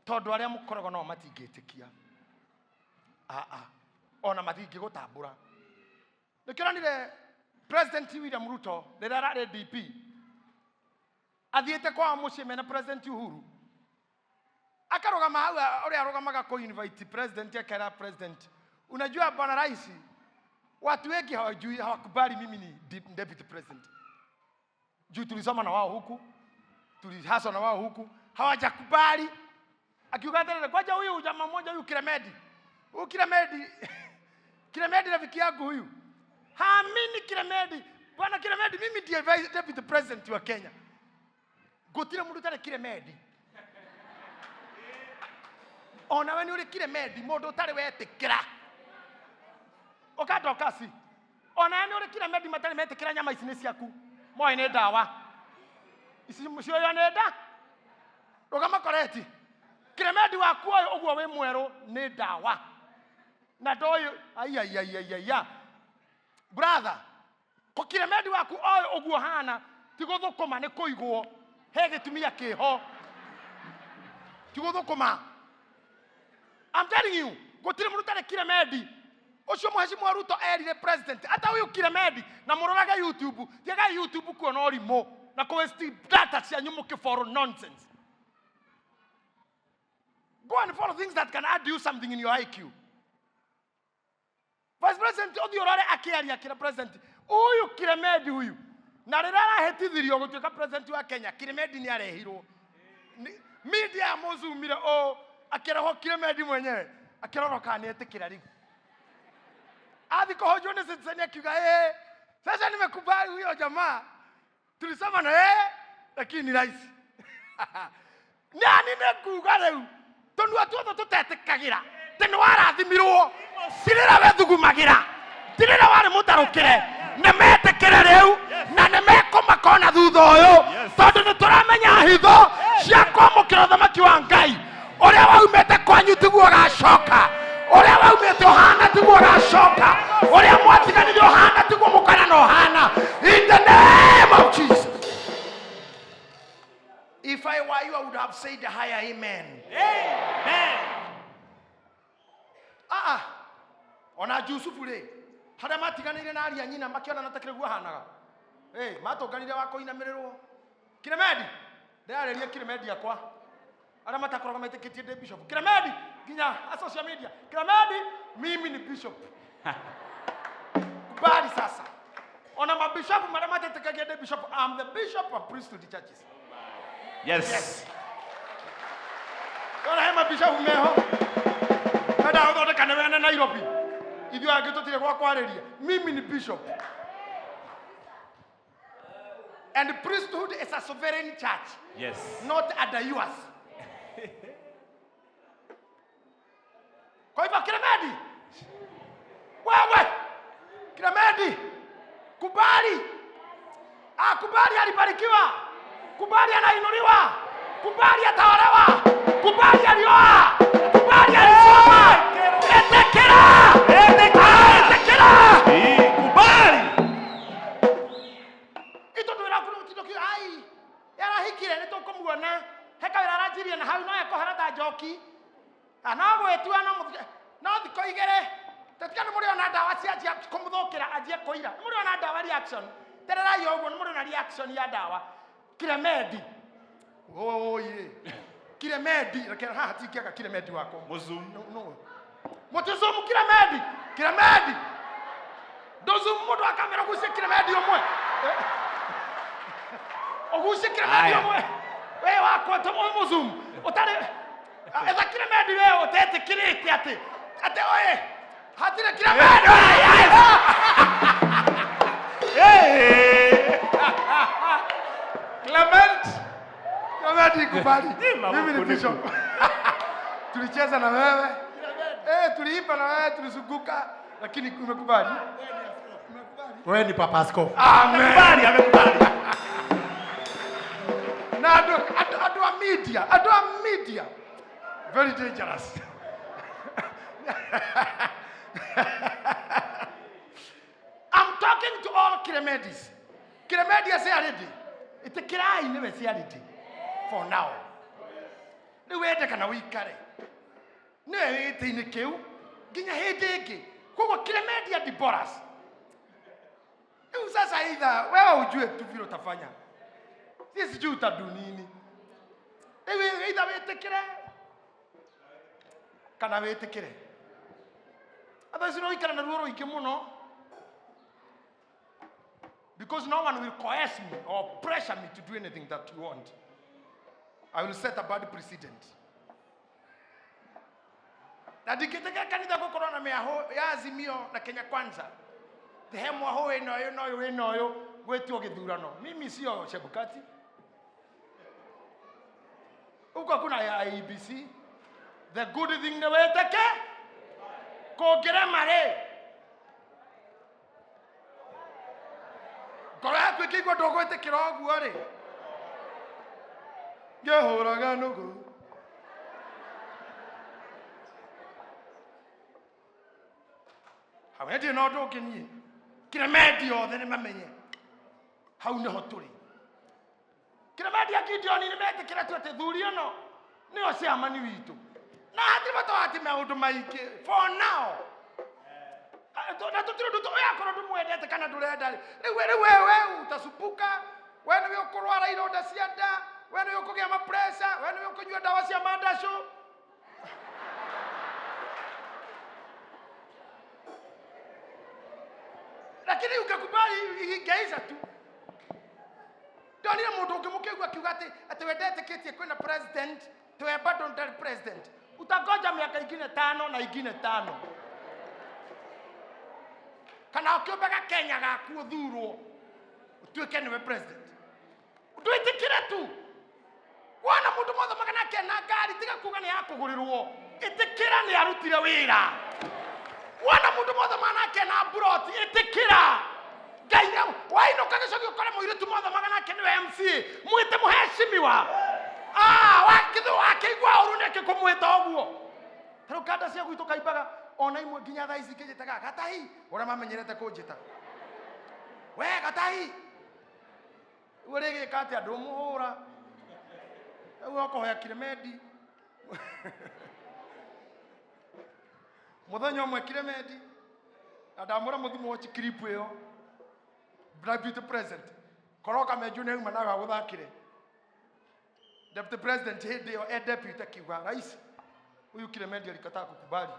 tondũ arĩa mũkoragwo nao matingĩtĩkia. Aa, ona matingĩgũtambũra. Nĩkĩronire President William Ruto rĩrĩa ararĩ DP athiĩte kwao mũciĩ mena President Uhuru akarũgama hau ũrĩa arũgamaga kũ invite president akera president, unajua bwana rais, watu wengi hawajui, hawakubali mimi ni deputy president juu tulisoma na wao huku, tulihasa na wao huku, hawajakubali. Akiuga atĩrĩrĩ, kwaja huyu jamaa mmoja huyu Kiremedi, huyu Kiremedi, Kiremedi rafiki yangu huyu haamini Kiremedi. Bwana Kiremedi, mimi ndiye vice deputy president wa Kenya. Gũtirĩ mũndũ ũtarĩ Kiremedi. Onawe nĩ ũrĩ Kiremedi, mũndũ ũtarĩ wetĩkĩra. Ũkandoka si. Onawe nĩ ũrĩ Kiremedi matarĩ metĩkĩra nyama ici nĩ ciaku. Moĩ nĩ ndawa. Ici cioyo nĩ nda. Rũgama koreti. Kiremedi waku ũyũ ũguo wĩ mwerũ nĩ ndawa. Na ndoĩ aiaiaiaiaia. Brother, ko Kiremedi waku ũyũ ũguo hana ti gũthũkũma nĩ kũigwo he gĩtumia kĩho ti gũthũkũma. I'm telling you, gũtirĩ mũndũ ũtarĩ Kiremedi. Ũcio Mheshimiwa Ruto erire president ata ũyũ Kiremedi na mũrorage YouTube, tiagai YouTube kuona ũrimũ na kũ waste data cianyu mũkĩ follow nonsense. Go and follow things that can add you something in your IQ. Vice President ũthiĩ ũrore akĩaria akĩra president ũyũ Kiremedi huyu, na rĩrĩa arahĩtithirio gũtuĩka president wa Kenya, Kiremedi nĩ arehirwo. Media yamũzumire ũũ akĩrehwo Kiremedi mwenyewe akĩrorwo kana nĩ etĩkĩra rĩu. Athi kũhonjwo nĩ Citizen akiuga eh, sasa nimekubali huyo jamaa tulisema na yeye lakini ni rahisi. Nani nĩ nguga rĩu tũnua tuothe tũtetĩkagĩra tĩ nĩ warathimirwo, ti rĩrĩa wethugumagĩra, ti rĩrĩa warĩ mũtarũkĩre, nĩ metĩkĩre rĩu na nĩ mekũmaka ona thutha ũyũ, tondũ nĩ tũramenya hitho cia kwamũkĩra ũthamaki wa Ngai. Ũrĩa waumĩte kwanyu tiguo ũgacoka, ũrĩa waumĩte ũhana tiguo ũgacoka, ũrĩa mwatiganire ũhana tiguo mũkana na ũhana. In the name of Jesus. If I were you, I would have said a higher amen. Amen. Ah, ah. Ona Jusufu rĩ, harĩa matiganĩire na aria nyina makĩonana ta kĩrĩguo ahanaga. Hey, matũnganire wa kũinamĩrĩrwo. Kiremedi, ndĩrarĩria Kiremedi akwa. Arĩa matakoragwo metĩkĩtie ndĩ bishop. Kiremedi, nginya a social media. Kiremedi, mimi ni bishop. Kubali sasa. Ona mabishopu marĩa matetĩkagia ndĩ bishop, I'm the bishop of priesthood churches. Yes. Yes. Ona he mabishopu meho. Mendaga gũthondeka nĩ wene Nairobi. Ithuĩ angĩ tũtirĩ gwa kwarĩria. Mimi ni bishop. And priesthood is a sovereign church, Yes. not under yours. Kwa hivyo Kiremedi, wewe Kiremedi, kubali. Ah, kubali alibarikiwa, kubali anainuliwa, kubali ataolewa, kubali alioa, kubali alisoma. Etekera, Ah, etekera. Kubali. Itondũ wĩra waku nĩ gũtinda ũkiuga, ai yarahikire nĩ tũkũmuona he kawĩra aranjirie na hau no ekũhara ta njoki. Ah, no gwĩtua no mũthike no thikũ igĩrĩ tũtiga nĩ mũrĩona ndawa cianjia kũmũthũkĩra anjie kũira. Nĩ mũrĩona ndawa reaction, tererai ũguo nĩ mũrĩona reaction ya ndawa. Kiremedi oye, Kiremedi, reke haha tingĩaga Kiremedi wakwa. Mũzoom. No, no. Mũtizoom Kiremedi, Kiremedi ndũzoom mũndũ wa kamera ũgucie Kiremedi ũmwe, ũgucie Kiremedi Aya. ũmwe we wakwa mũzoom ũtarĩ etha Kiremedi we ũtetĩkĩrĩte atĩ atĩ oye hatirĩ Kiremedi. Hey. Clement. Kiremedi kubali. Nima Mimi ni huku bishop. Tulicheza na wewe. Tuliimba na wewe, tulizunguka, lakini umekubali. Wewe ni papa askofu. Amen. Amekubali, amekubali. Na andũ a media, andũ a media. Very dangerous. I'm talking to all Kiremedis. Kiremedi aciarĩndi. Ĩtĩkĩrai nĩwe ciarĩndi. For now. Rĩu wende kana wĩikare. Nĩwe wĩ gĩtĩ-inĩ kĩu nginya hĩndĩ ĩngĩ. Koguo Kiremedi and Boras. Rĩu sasa either wewe ujue tu vile utafanya. Sisi sijui utadu nini. Rĩu either wĩtĩkĩre kana wĩtĩkĩre. Otherwise no ikara na ruo rũingĩ mũno. Because no one will coerce me or pressure me to do anything that you want. I will set a bad precedent. Na ndingĩtĩkĩra kanitha gũkorwo na mĩahũ ya Azimio na Kenya Kwanza. He mwahũ wĩna ũyũ na ũyũ wĩna ũyũ gwĩtio gĩthurano. Mimi sio Chebukati. Huko hakuna ya IEBC. The good thing nĩ wĩtĩke kũngĩrema rĩ ngoro yaku ĩkĩigua ndũgwĩtĩkĩra ũguo rĩ ngĩhũraga nũgũ hau ndirĩ na ũndũ ũngĩ niĩ Kĩremendi othe nĩ mamenye hau nĩho tũrĩ. Kĩremendi a Gideon nĩ metĩkĩra tu atĩ thuri ĩno nĩyo ciamani witũ na hatirĩ bata wa atĩ maũndũ maingĩ for now. Na tũtirĩ ũndũ ũyũ akorwo ndũmwendete kana ndũrenda rĩ rĩu rĩu wewe utasumbuka, we nĩwe ũkũrwara ironda cia nda, we nĩwe ũkũgĩa ma pressure, we nĩwe ũkũnyua ndawa cia mandacũ. Lakini ukakubali ingeisha tu. Ndonire mũndũ ũngĩ mũkĩigua akiuga atĩ we ndetĩkĩtie kwĩna president, we bado ndarĩ president. Utangoja miaka ingine 5 na ingine 5. Kana ũkĩũmbaga Kenya gaku ũthurwo ũtuĩke nĩwe president. Ndwĩtĩkĩre tu. Wona mũndũ mothe magana kena ngari tiga kuga nĩ yakũgũrĩrwo. Ĩtĩkĩra nĩ arutire wĩra. Wona mũndũ mothe magana kena mburoti ĩtĩkĩra. Ngai nĩ wainũka gĩcagi ũkore mũirĩtu mothe magana ke nĩwe MC mwĩte mũheshimiwa. Wakĩthũ wakĩigua ũru nĩkĩ kũmwĩta ũguo. Ta rĩu kanda cia gwitũ kaimbaga ona imwe nginya thaa ici kĩnjĩtaga Gatahi ũrĩa mamenyerete kũnjĩta. We Gatahi. Rĩu rĩgĩka atĩa ndũmũhũra. Rĩu ũkũhoya Kiremendi. Mũthenya ũmwe Kiremendi na ndamũra mũthimo watch clip ĩyo. Deputy President korwo Kamenju nĩ auma nawe agũthakĩre. Deputy President hĩndĩ ĩyo e deputy akiuga rais huyu Kiremendi alikataa kukubali.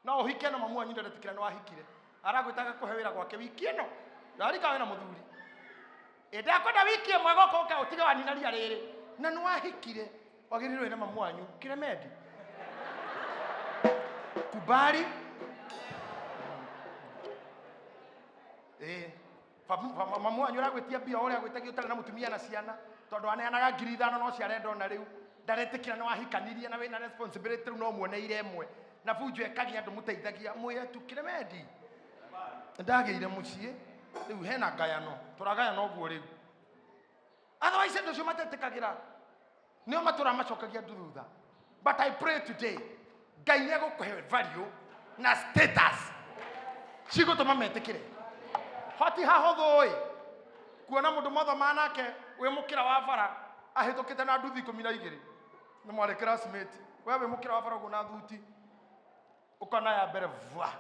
No ũhike na mamu wanyu ndaretĩkĩra nĩ wahikire. Aragwĩtaga kũhe wĩra gwake wiki ĩno. Ndarika wĩna mũthuri. Ĩ ndakwenda wiki ĩmwe gũkũ ũke ũtige wanina ria rĩrĩ. Na nĩ wahikire wagĩrĩirwo wĩna mamu wanyu Kiremendi. Kubali. Mamu wanyu aragwĩtia mbia ũrĩa agwĩtagia ũtarĩ na mũtumia na ciana tondũ aneanaga 5,000 no ciarenda ona rĩu ndaretĩkĩra nĩ wahikanirie na wĩna responsibility rĩu no muoneire ĩmwe na bunjo ekagia andũ mũteithagia mwĩre tu Kiremendi ndagĩire mũciĩ rĩu hena ngayano tũragayana ũguo rĩu. Otherwise andũ acio matetĩkagĩra nĩo matũra macokagia andũ thutha. But I pray today Ngai nĩ egũkũhe value na status cigũtũma metĩkĩre. Hoti hahũthũ ĩ kuona mũndũ mothe manake wĩ mũkĩra wa bara ahĩtũkĩte na nduthi 12 nĩ mwarĩ classmate we wĩ mũkĩra wa bara ũguo na thuti ũkona ya mbere vwa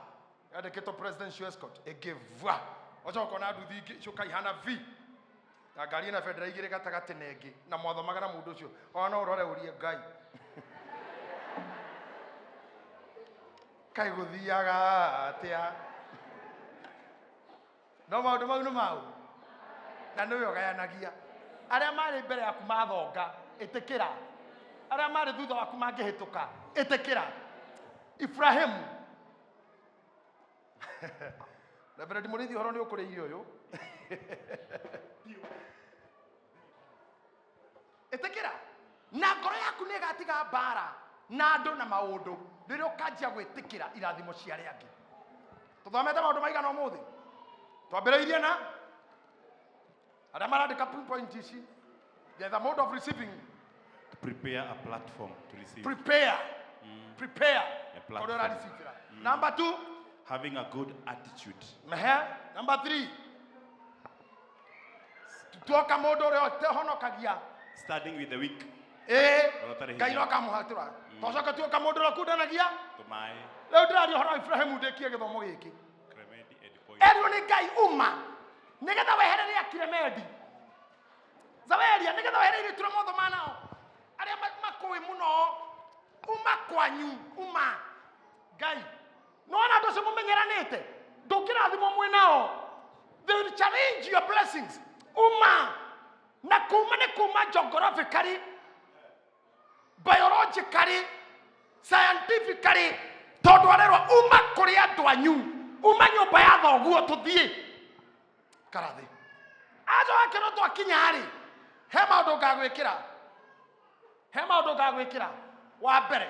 yandĩkĩtwo presidential escort ĩngĩ vwa ũcoka ũkona nduthi ingĩ icoka ihana V na ngari ĩna bendera igĩrĩ gatagatĩ na ĩngĩ na mwathomaga na mũndũ ũcio ona no ũrore ũrie Ngai kaĩ gũthiaga atĩa. No maũndũ mau nĩ mau na nĩwe ũgayanagia. Arĩa marĩ mbere yaku mathonga ĩtĩkĩra, arĩa marĩ thutha waku mangĩhĩtũka ĩtĩkĩra. Ibrahimu na mbere ndimũrĩithi ũhoro nĩ ũkũrĩirie ũyũ. Na ngoro yaku nĩ ĩgatiga mbara na andũ na maũndũ rĩrĩa ũkanjia gwĩtĩkĩra irathimo cia arĩa angĩ. Tũthomete maũndũ maigana ũmũthĩ? Twambĩrĩirie na arĩa marandĩka point ici. The mode of receiving. Prepare a platform to receive. Prepare. Prepare. A platform. Kũrĩa ũrareceive. Number 2. Having a good attitude. Mehe. Number 3. Tuoka mũndũ ũrĩa ũtehonokagia. Starting with the weak. Ĩĩ. Ũtarĩ Ngai hinya. no akamũhatũra. Twacoka tuoka mũndũ ũrĩa ũkundanagia. Tũmaĩ. Rĩu ndĩraria ũhoro wa Ibrahimu ndĩkie gĩthomo gĩkĩ. Kremedi and point. Erirwo nĩ Ngai uma nĩgetha weherere akiremendi. Zaweria nĩgetha weherere irĩtu rĩa motho manao. Arĩa makũĩ mũno uma kwanyu uma. Ngai. Nĩwona andũ acio mũmenyeranĩte? Ndũngĩrathimwo mwĩ nao. They will challenge your blessings. Uma. Na kuma nĩ kuma geographically, biologically, scientifically, tondũ arerwo uma kũrĩ andũ anyu, uma nyũmba ya thoguo tũthiĩ. Karathĩ. Aco akĩrwo twakinya rĩ, he maũndũ ngagwĩkĩra. He maũndũ ngagwĩkĩra. Wa mbere,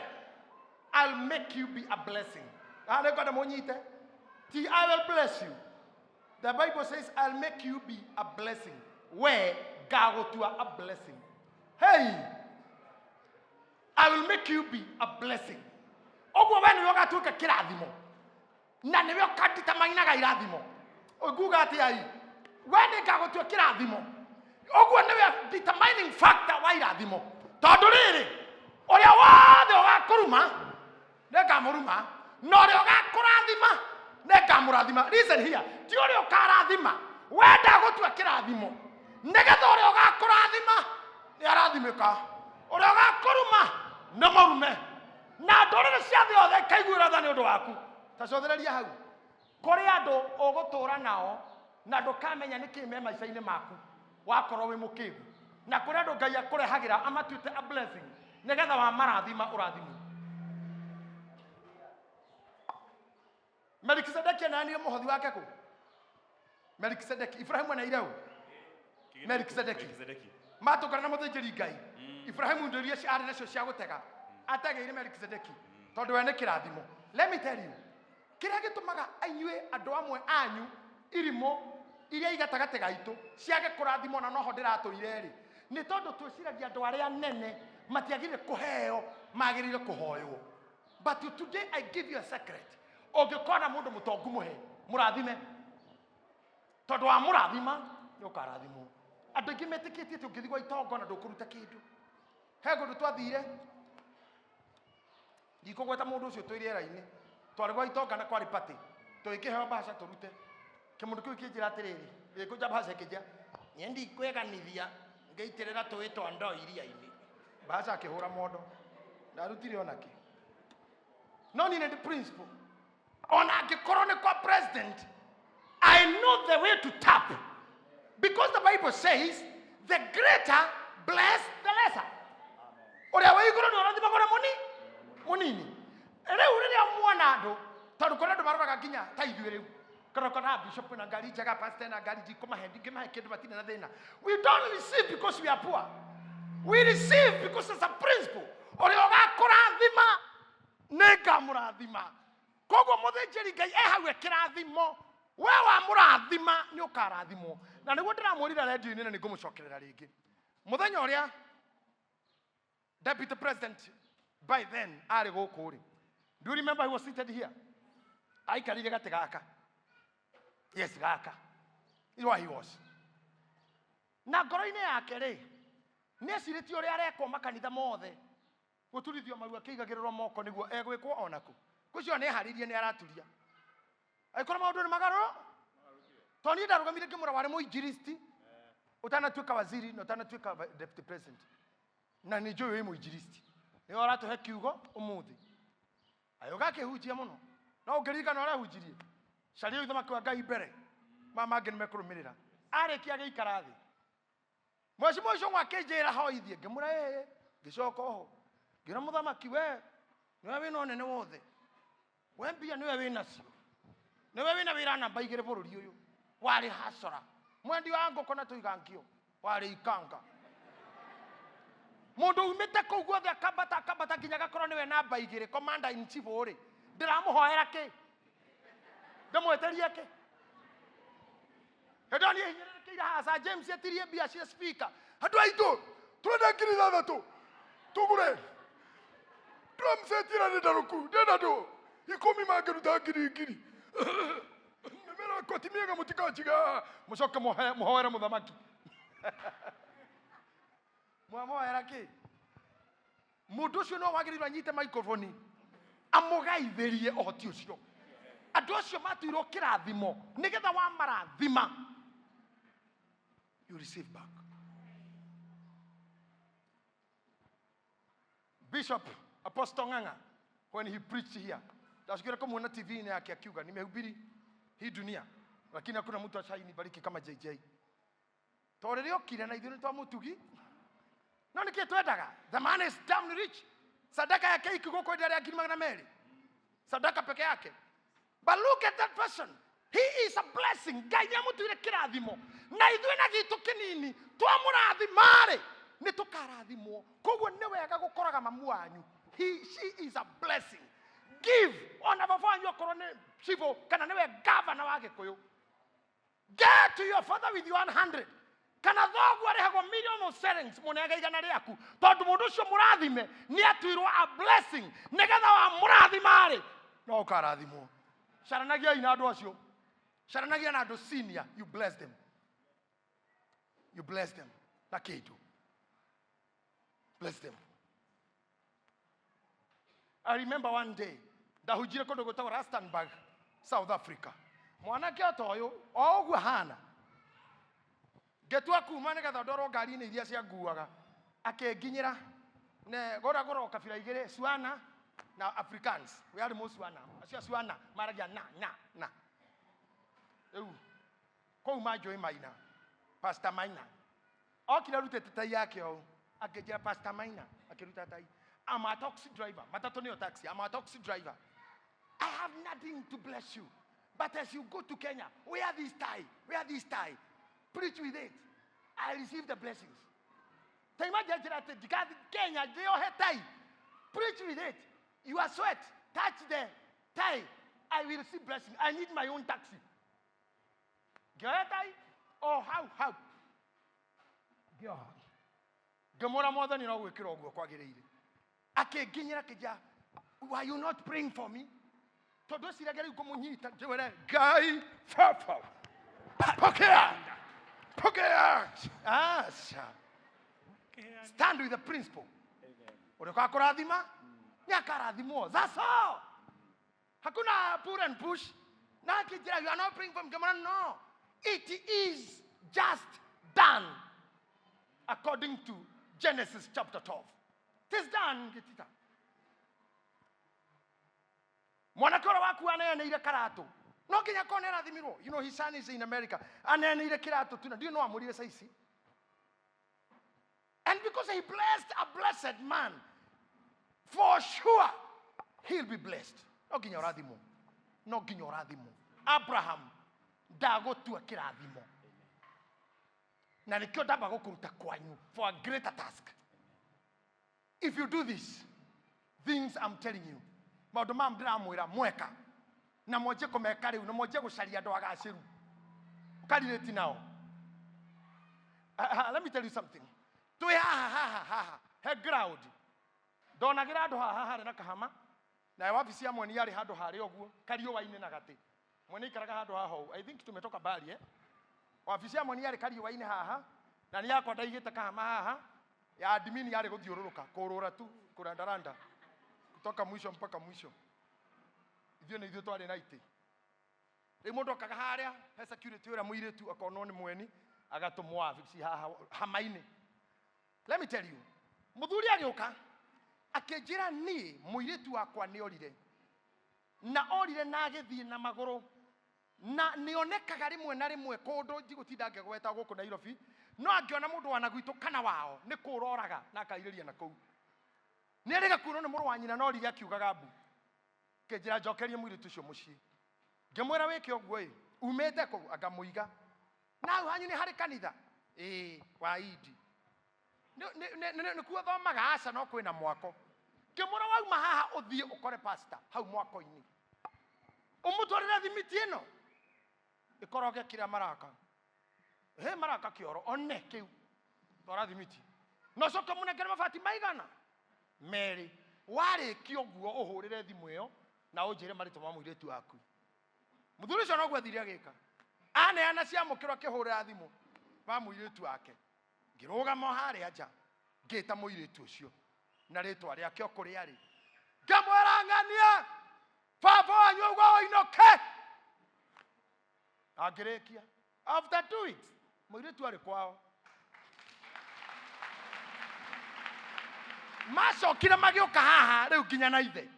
I'll make you be a blessing. Haha nĩngwenda mũnyite. Ti I will bless you. The Bible says I'll make you be a blessing. We ngagũtua a blessing. Hey! I will make you be a blessing. Ũguo we nĩwe ũgatuĩka kĩrathimo. Na nĩwe ũkanditamanaga irathimo. Nguga atĩa ĩ? We nĩngagũtua kĩrathimo. Ũguo nĩwe determining factor wa irathimo. Tondũ rĩrĩ, ũrĩa wothe ũgakũruma, nĩngamũruma, na ũrĩa ũgakũrathima, nĩngamũrathima. Listen here, ti ũrĩa ũkarathima, we ndagũtua kĩrathimo. Nĩgetha ũrĩa ũgakũrathima, nĩarathimĩka. Ũrĩa ũgakũruma, nĩ mũrume. Na ndũrĩrĩ cia thĩ yothe ikaiguĩra tha nĩ ũndũ waku. Ta cothereria hau. Kũrĩ andũ ũgũtũũra nao na ndũkamenya nĩkĩ me maica-inĩ maku wakorwo wĩ mũkĩgu. Na kũrĩ andũ Ngai akũrehagĩra amatuĩte a blessing nĩgetha wamarathima ũrathimwo. Melkisedeki anaanire mũhothi wake kũ? Melkisedeki, Ibrahimu anaire ũ? Melkisedeki. Melkisedeki. Matũngana na mũthĩnjĩri Ngai. Ibrahimu indo iria arĩ nacio cia gũtega ategeire Melkisedeki tondũ we nĩ kĩrathimo. Let me tell you, kĩrĩa gĩtũmaga inyuĩ andũ amwe anyu irimũ iria i gatagatĩ gaitũ ciage kũrathimwo na noho ndĩratũire rĩ, nĩ tondũ twĩciragia andũ arĩa nene matiagĩrĩire kũheo, magĩrĩire kũhoywo. But today I give you a secret. Ũngĩkona mũndũ mũtongu mũhe, mũrathime. Tondũ wa mũrathima, nĩ ũkarathimwo. Andũ aingĩ metĩkĩtie atĩ ũngĩthiĩ gwa itongo na ndũkũruta kĩndũ. He kũndũ twathire, ndikũgweta mũndũ ũcio twĩ rĩera-inĩ, twarĩ gwa itonga na kwarĩ party, tũgĩkĩheo mbeca tũrute. Kĩmũndũ kĩu kĩnjĩra atĩrĩrĩ, gĩkũnja mbeca kĩnjĩra, niĩ ndikwĩganithia ngĩitĩrĩra tũĩ twa ndoo iria-inĩ. Mbeca akĩhũra mondo, ndarutire ona kĩ. No niĩ nĩ principle. Ona angĩkorwo nĩ kwa president, I know the way to tap. Because the Bible says, the greater bless the lesser. Ũrĩa wĩ igũrũ nĩ ũrathimagwo na mũnini. Rĩu rĩrĩa muona andũ, tondũ kũrĩ andũ maroraga nginya ta ithuĩ rĩu. Kũrĩ na bishop na ngari njega, pastor na ngari ndikũmahe, ndingĩmahe kĩndũ matirĩ na thĩna. We don't receive because we are poor. We receive because it's a principle. Ũrĩa ũgakũrathima, nĩngamũrathima. Koguo mũthĩnjĩri Ngai e hau ekĩrathimo, we wamũrathima nĩ ũkarathimwo. Na nĩguo ndĩramwĩrire redio-inĩ na nĩngũmũcokerera rĩngĩ. Mũthenya ũrĩa deputy president by then arĩ gũkũ rĩ, do you remember he was seated here? Aikarire gatĩ gaka. Yes, gaka. Is where he was. Na ngoro-inĩ yake rĩ, nĩ ecirĩtie ũrĩa arekwo makanitha mothe. Gũturithio maru akĩigagĩrĩrwo moko nĩguo egwĩkwo onako. Kũcio nĩ eharĩirie nĩ araturia. Angĩkorwo maũndũ nĩ magarũrũ, tondũ niĩ ndarũgamire ngĩmwĩra warĩ mũinjilisti, ũtanatuĩka waziri na ũtanatuĩka deputy president. Na nĩ njũĩ wĩ mũinjilisti. Nĩwe ũratũhe kiugo ũmũthĩ. Agĩũka akĩhunjia mũno. No ũngĩririkana ũrĩa ahunjirie. Caria ũthamaki wa Ngai mbere. Maya mangĩ nĩ mekũrũmĩrĩra. Arĩkia agĩikara thĩ. Mheshimiwa ũcio ũmwe akĩnjĩra hoithie, ngĩmwĩra ĩĩ, ngĩcoka oho. Ngĩra mũthamaki we, nĩwe wĩna ũnene wothe. We mbia nĩwe wĩnacio. Nĩwe wĩna wĩra namba igĩrĩ bũrũri ũyũ. Warĩ hasora. Mwendi wa ngũkũ na tũigangio. Warĩ ikanga. Mundu umite kuu guothe akambata akambata nginya agakorwo niwe namba igiri commander in chief ri ndiramuhoera ki ndimweterie ki hĩndĩ ĩyo niĩ hinyĩrĩrĩkĩire haha Sir James etirie mbia cia speaker Andũ aitũ turenda 6,000 tugure drum set ĩrĩa nĩ ndarũku ndĩna andũ 10 mangĩruta ngiri ngiri mĩmera koti mĩega mũtikanjiga mũcoke mũhoere mũthamaki mwamoera kĩ mũndũ ũcio no wagĩrĩirwo anyite microphone amũgaithĩrie ũhoti ũcio andũ acio matuirwo kĩrathimo nĩgetha wamarathima you receive back. Bishop Apostle Ng'ang'a when he preached here ndacukire kũmuona TV-inĩ yake akiuga nimehubiri hii dunia lakini hakuna mtu ashainibariki kama JJ to rĩrĩa okire na ithuĩ nĩ twamũtugi no nĩkĩ twendaga the man is damn rich sadaka yake ikigũkũ ĩrĩa rĩa 200,000 sadaka peke yake. But look at that person, he is a blessing. Ngai nĩ amũtuire kĩrathimo na ithuĩ na gitũ kĩnini twamũrathima-rĩ nĩ tũkarathimwo. Koguo nĩ wega gũkoraga mamu wanyu, he she is a blessing. Give ona baba wanyu akorwo nĩ cibũ kana nĩwe gavana wa Gĩkũyũ. Get to your father with 100 kana thoguo arĩhagwo million of shillings mũneage 100 rĩaku tondũ mũndũ ũcio mũrathime nĩ atuirwo a blessing nĩgetha wamũrathima-rĩ no ũkarathimwo. Caranagiai na andũ acio, caranagia na andũ senior, you bless them, you bless them na kĩndũ, bless them. I remember one day ndahunjire kũndũ gwĩtagwo Rustenburg, South Africa. Mwanake o ta ũyũ o ũguo ahana ngĩtua kuma nĩgetha ndorwo ngari-inĩ iria cianguaga akĩnginyĩra ne gũra gũra kabira igĩrĩ Swana na Africans we are Mũswana acio Swana maragia na na na rĩu kũu manjũĩ Maina Pastor Maina okire arutĩte tai yake ũũ akĩnjĩra Pastor Maina akĩruta tai. I'm a taxi driver. Matatu nĩyo taxi. I'm a taxi driver. I have nothing to bless you. But as you go to Kenya, wear this tie. Wear this tie. Preach with it. I receive the blessings. Ta imagine njĩra atĩ ndigathiĩ Kenya ndĩohe tai. Preach with it. Your sweat, touch the tie. I will receive blessing. I need my own taxi. Ngĩoya tai? Oh, how? Ngĩoha. Ngĩmwĩra mwathani no gwĩkĩra ũguo kwagĩrĩire. Akĩnginyĩra akĩnjĩra, were you not praying for me? Tondũ eciragia rĩu ngũmũnyita njĩwĩre Ngai baba pokea pokea. Aca, stand with the principle. Ũrĩa ũgakũrathima nĩ akarathimwo. That's all. Hakuna pull and push. Na akĩnjĩra you are not praying for me. Ngĩmwĩra no, it is just done according to Genesis chapter 12. It is done, gĩtita. Mwanake ũrĩa waku aneanĩire karatũ no nginya akorwo nĩ arathimirwo. You know his son is in America. Aneanĩire kĩratũ tu na ndiũĩ no amũrire caici. And because he blessed a blessed man, for sure he'll be blessed. No nginya ũrathimwo, no nginya ũrathimwo. Abraham ndagũtua kĩrathimo na nĩkĩo ndamba gũkũruta kwanyu for a greater task. If you do this things I'm telling you, maũndũ maya ndĩramwĩra mweka na mwanjie kũmeka rĩu na mwanjie gũcaria andũ agacĩru ũkarirĩti nao. Let me tell you something. Twĩ haha haha haha he ground ndonagĩra andũ haha harĩ na kahama na wabici ya mweni yarĩ handũ harĩ ũguo kariũa-inĩ na gatĩ mwene ikaraga handũ haha ũũ. I think tumetoka mbali eh? Wabici ya mweni yarĩ kariũa-inĩ haha na nĩ yakwa ndaigĩte kahama haha ya admin yarĩ gũthiũrũrũka kũrũra tu kũrandaranda kutoka mwisho mpaka mwisho. Ithuĩ nĩ ithuĩ twarĩ na itĩ. Rĩu mũndũ okaga harĩa he security ũrĩa mũirĩtu akonwo nĩ mweni agatũmwo wabici haha hama-inĩ. Let me tell you, mũthuri agĩũka akĩnjĩra niĩ mũirĩtu wakwa nĩ orire na orire na agĩthiĩ na magũrũ na nĩonekaga rĩmwe na rĩmwe kũndũ ndigũtinda ngĩgweta gũkũ Nairobi no angĩona mũndũ wa na gwitũ kana wao nĩ kũroraga na akairĩria na kũu nĩ erĩga kuonwo nĩ mũrũ wa nyina no orire akiugaga mbu. Kĩnjĩra njokerie mũirĩtu ũcio mũciĩ ngĩmwĩra wĩke ũguo ĩ umĩte kũu angamũiga na hau hanyu nĩ harĩ kanitha ĩĩ wa Idi. Nĩkuo thomaga aca no kwĩna mwako. Ngĩmwĩra wauma haha ũthiĩ ũkore pastor hau mwako-inĩ. Ũmũtwarĩre thimiti ĩno. Ĩkoroge kĩrĩa maraka. He maraka kĩoro one kĩu. Twara thimiti. Na ũcoke mũnengere mabati maigana? Merĩ. Warĩkia ũguo ũhũrĩre thimũ ĩyo na ũnjĩre marĩtwa ma mũirĩtu waku. Mũthuri ũcio noguo athire agĩka. Aneana ciamũkĩrwo akĩhũrĩra thimũ ma mũirĩtu wake. Ngĩrũgama o harĩa nja ngĩta mũirĩtu ũcio na rĩtwa rĩake o kũrĩa arĩ. Ngĩmwĩra ng'ania baba wanyu auga ũinũke. Angĩrĩkia after 2 weeks mũirĩtu arĩ kwao. Macokire magĩũka haha rĩu nginya na ithe.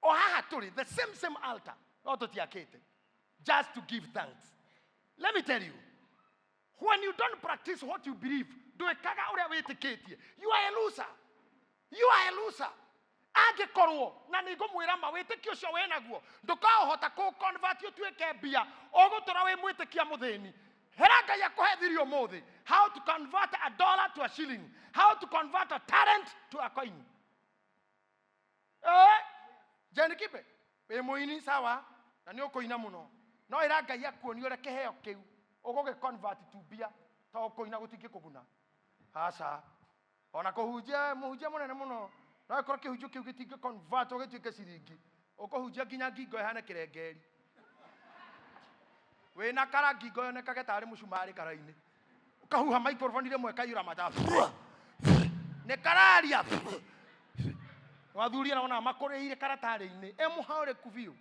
O haha tũrĩ the same same altar no tũtiakĩte, just to give thanks. Let me tell you, when you don't practice what you believe, ndwĩkaga ũrĩa wĩtĩkĩtie, you are a loser. You are a loser. Angĩkorwo na nĩ ngũmwĩra ma wĩtĩkio ũcio wĩnaguo ndũkaũhota kũ-convert ũtuĩke mbia, ũgũtũra wĩ mwĩtĩkia mũthĩni. Hera Ngai akũhe thiri ũmũthĩ how to convert a dollar to a shilling, how to convert a talent to a coin. Jane Kibe wĩ mũini sawa na nĩ ũkũina mũno, no ĩra Ngai akuonie ũrĩa kĩheo kĩu ũgũgĩ convert to mbia, to kũina gũtingĩkũguna. Aca, ona kũhunjia mũhunjia mũnene mũno no ĩkorwo kĩhunjio kĩu gĩtingĩ convert ũgĩtuĩke ciringi, ũkũhunjia nginya ngingo ĩhane kĩrengeri. Wĩna kara ngingo yonekage tarĩ mũcumarĩ kara-inĩ, ũkahuha microphone rĩmwe ĩkaiyũra mata nĩ kararia. Wathuri arĩa wonaga makũrĩire karatarĩ-inĩ e mũhaũrĩku biũ,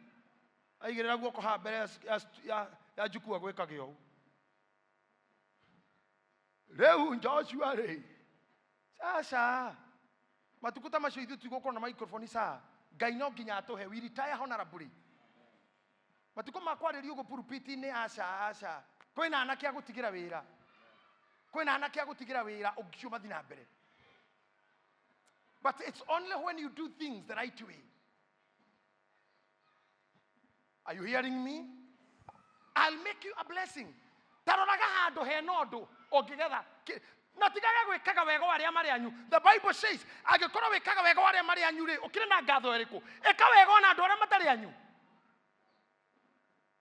aigĩrĩra guoko haha mbere ya njukua gwĩkage ũũ. Rĩu Joshua rĩ, sasa matukũ ta macio ithuĩ tigũkorwo na microphone saa Ngai no nginya atũhe, we retire honorably. Matukũ ma kwarĩrio ũguo pulpit-inĩ, aca aca, kwĩna anake a gũtigĩra wĩra, kwĩna anake a gũtigĩra wĩra ũcio mathiĩ na mbere. But it's only when you do things the right way. Are you hearing me? I'll make you a blessing. Taroraga handũ hena ũndũ ũngĩgetha. Na tigaga gwĩkaga wega wa arĩa marĩ anyu. The Bible says, angĩkorwo wĩkaga wega wa arĩa marĩ anyu rĩ, ũkĩrĩ na ngatho ĩrĩkũ? Ĩka wega ona andũ arĩa matarĩ anyu.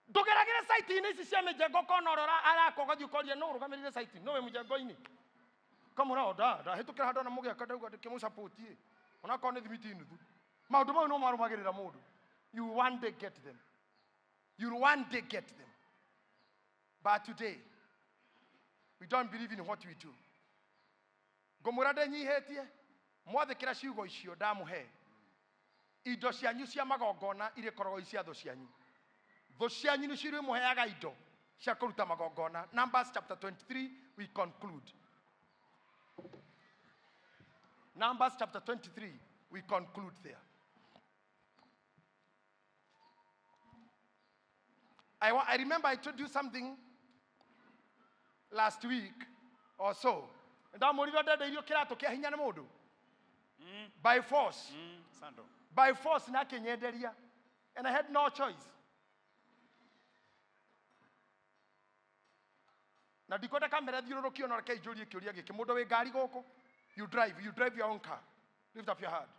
Ndũgeragĩre site-inĩ ici cia mĩjengo ũkona ũrĩa arakwo ũgathiĩ ũkoria nũ ũrũgamĩrĩire site, nũ wĩ mũjengo-inĩ. Kamũra o ndahĩtũkĩra handũ ona mũgĩaka ndauga ndĩkĩmũcapotie. Onakorwo nĩ thimiti nuthu. Maũndũ mau no marũmagĩrĩra mũndũ. You will one day get them. You will one day get them. But today, we don't believe in what we do. Ngũmwĩra ndĩnyihĩtie, mwathĩkĩra ciugo icio ndamũhe, indo cianyu cia magongona irĩkoragwo i cia thũ cianyu. Thũ cianyu nĩcio irĩmũheaga indo cia kũruta magongona. Numbers chapter 23, we conclude. Numbers chapter 23, we conclude there. I remember I told you something last week or so. Ndamũrire ndendeirio kĩratũ kĩa hinya nĩ mũndũ. By force. Sando. By force na akĩnyenderia. And I had no choice. Na ndikwenda kamera thiũrũrũkio no reke njũrie kĩũria gĩkĩ. Mũndũ wĩ ngari gũkũ? You drive your own car. Lift up your hand.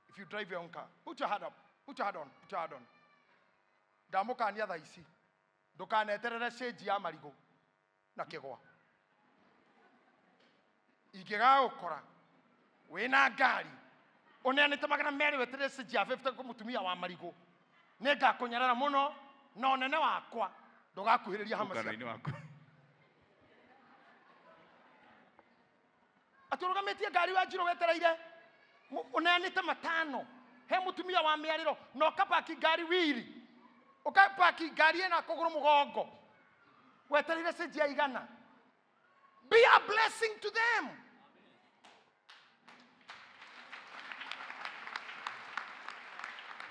If you drive your own car, put your hand up. Put your hand on. Put your hand on. Ndamũkania thaa ici. Ndũkaneterere change ya marigũ na kĩgwa. Ingĩgagũkora wĩna ngari ũneanĩte magana merĩ weterere change ya 50 kwĩ mũtumia wa marigũ, nĩngakũnyarara mũno na ũnene wakwa ndũgakuhĩrĩria hama ciaku. Ũngano-inĩ waku. Atĩ ũrũgamĩtie ngari wa njirũ wetereire ũneanĩte matano he mũtumia wa mĩarĩro na ũkapaki ngari wiri, ũkapaki ngari ĩna kũgũrũ mũgongo wetereire change ya igana. Be a blessing to them.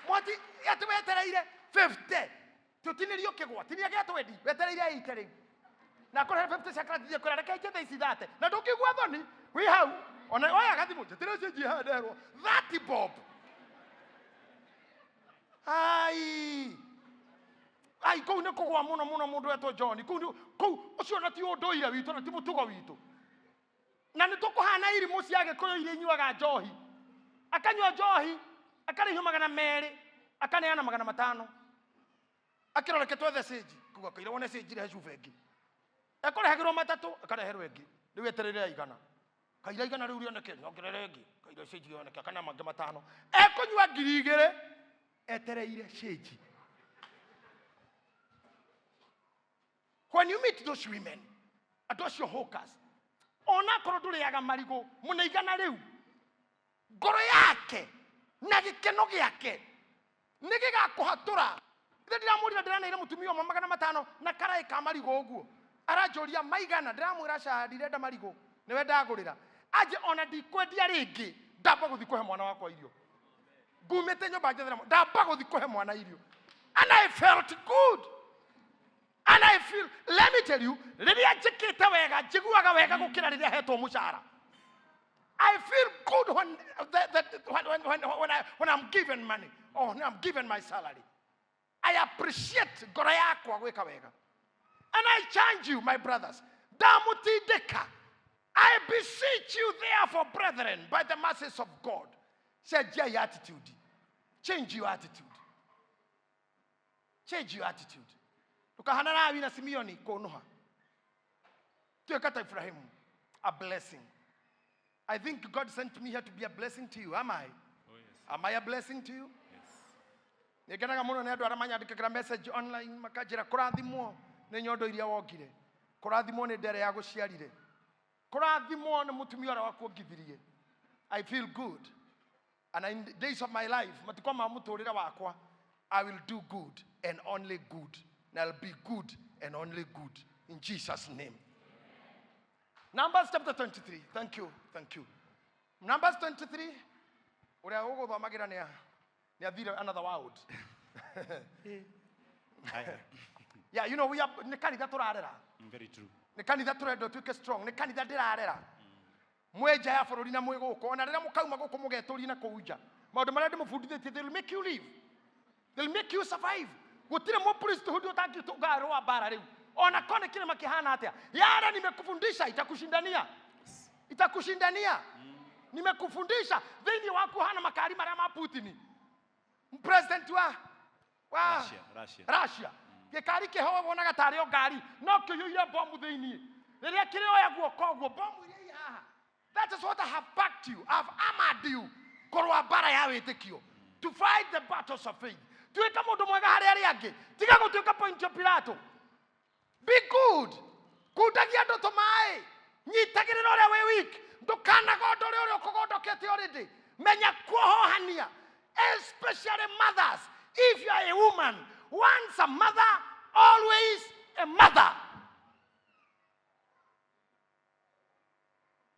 Mwati atĩ wetereire 50 tũtinĩrio kĩgwa tinia gĩa 20 wetereire 80 rĩu na kũrehe 50 cia karati thiĩ kũrĩa reke njethe ici thate na ndũngĩigua thoni wĩ hau ona oya gathimũ njetĩre cenji haha nderwo 30 bob. Ai ai kũu nĩ kũgwa mũno mũno mũndũ etwo John kũu nĩ kũu ũcio na ti ũndũire witũ na ti mũtugo witũ. Na nĩ tũkũhana irimũ cia Gĩkũyũ iria inyuaga njohi. Akanyua njohi, akarĩhio 200, akaneana 500. Akĩrora reke twethe cĩnji, kuga kaira wone cĩnji rehe cuba ĩngĩ. Ekũrehagĩrwo matatũ, akareherwo ĩngĩ. Rĩu etereire igana. Kaira igana rĩu rĩoneke, nyongerere ĩngĩ. Kaira cĩnji yoneke, akana mangĩ 5. Ekũnyua 2000, etereire cĩnji. When you meet those women, andũ acio hawkers, ona akorwo ndũrĩaga marigũ, mũne igana rĩu, ngoro yake na gĩkeno gĩake nĩ gĩgakũhatũra. Ithe ndiramũrire ndĩraneire mũtumia ũmwe 500 na karaĩ ka marigũ ũguo. Aranjũria maigana, ndĩramwĩra aca ndirenda marigũ, nĩwe ndagũrĩra. Anje ona ndikwendia rĩngĩ, ndamba gũthiĩ kũhe mwana wakwa irio. Ngumĩte nyũmba njethera ndamba gũthiĩ kũhe mwana irio. And I felt good. And I feel, let me tell you, rĩrĩa njĩkĩte wega, njiguaga wega gũkĩra rĩrĩa hetwo mũcara. I feel good when I'm given money or when I'm given my salary. I appreciate ngoro yakwa gwĩka wega. And I charge you, my brothers, ndamũtindĩka. I beseech you therefore, brethren, by the mercies of God. Cenjia your attitude. Change your attitude. Change your attitude. Ndũkahana Lawi na Simeoni kũnũha. Tuĩka ta Ibrahimu, a blessing. I think God sent me here to be a blessing to you. Am I? Oh, yes. Am I a blessing to you? Yes. Nĩngenaga mũno nĩ andũ arĩa manyandĩkagĩra message online makanjĩra kũrathimwo nĩ nyondo iria wongire, kũrathimwo nĩ ndere ya gũciarire, kũrathimwo nĩ mũtumia ũrĩa wakuongithirie. I feel good. And in the days of my life, matukũ ma mũtũrĩre wakwa, I will do good and only good. And I'll be good and only good. In Jesus' name. Numbers chapter 23. Thank you. Thank you. Numbers 23. Ũrĩa ũgũthomagĩra nĩ athire another world. Yeah, you know, we are, nĩ kanitha tũrarera. Very true. Nĩ kanitha tũrenda ũtuĩke strong. Nĩ kanitha ndĩrarera. Mwĩ nja ya bũrũri na mwĩ gũkũ. Ona rĩrĩa mũkauma gũkũ mũgetũrie na kũu nja. Maũndũ marĩa ndĩmũbundithĩtie, they will make you live. They'll make you survive. Gũtirĩ mũ priesthood ũtangĩtũgarũa mbara rĩu. Ona kone kĩrĩma kĩhana atĩa. Yale nimekufundisha itakushindania. Itakushindania. Nimekufundisha thĩinĩ waku hana makari marĩa ma Putin. President wa Russia, Russia. Russia. Gĩkari kĩho wonaga tarĩ o ngari, no kĩiyũire bomu thĩinĩ. Rĩrĩa kĩrĩoya guoko ũguo, bomu iria i haha. That is what I have backed you. I have armored you. Kũrũa mbara ya wĩtĩkio. To fight the battles of faith. Tuĩka mũndũ mwega harĩ arĩa angĩ. Tiga gũtuĩka Pontio Pilato. Be good. Kundagia andũ tũmaĩ. Nyitagĩrĩra ũrĩa wĩ weak. Ndũkanagondore ũrĩa ũkũgondokete already. Menya kuohohania. Especially mothers. If you are a woman, once a mother, always a mother.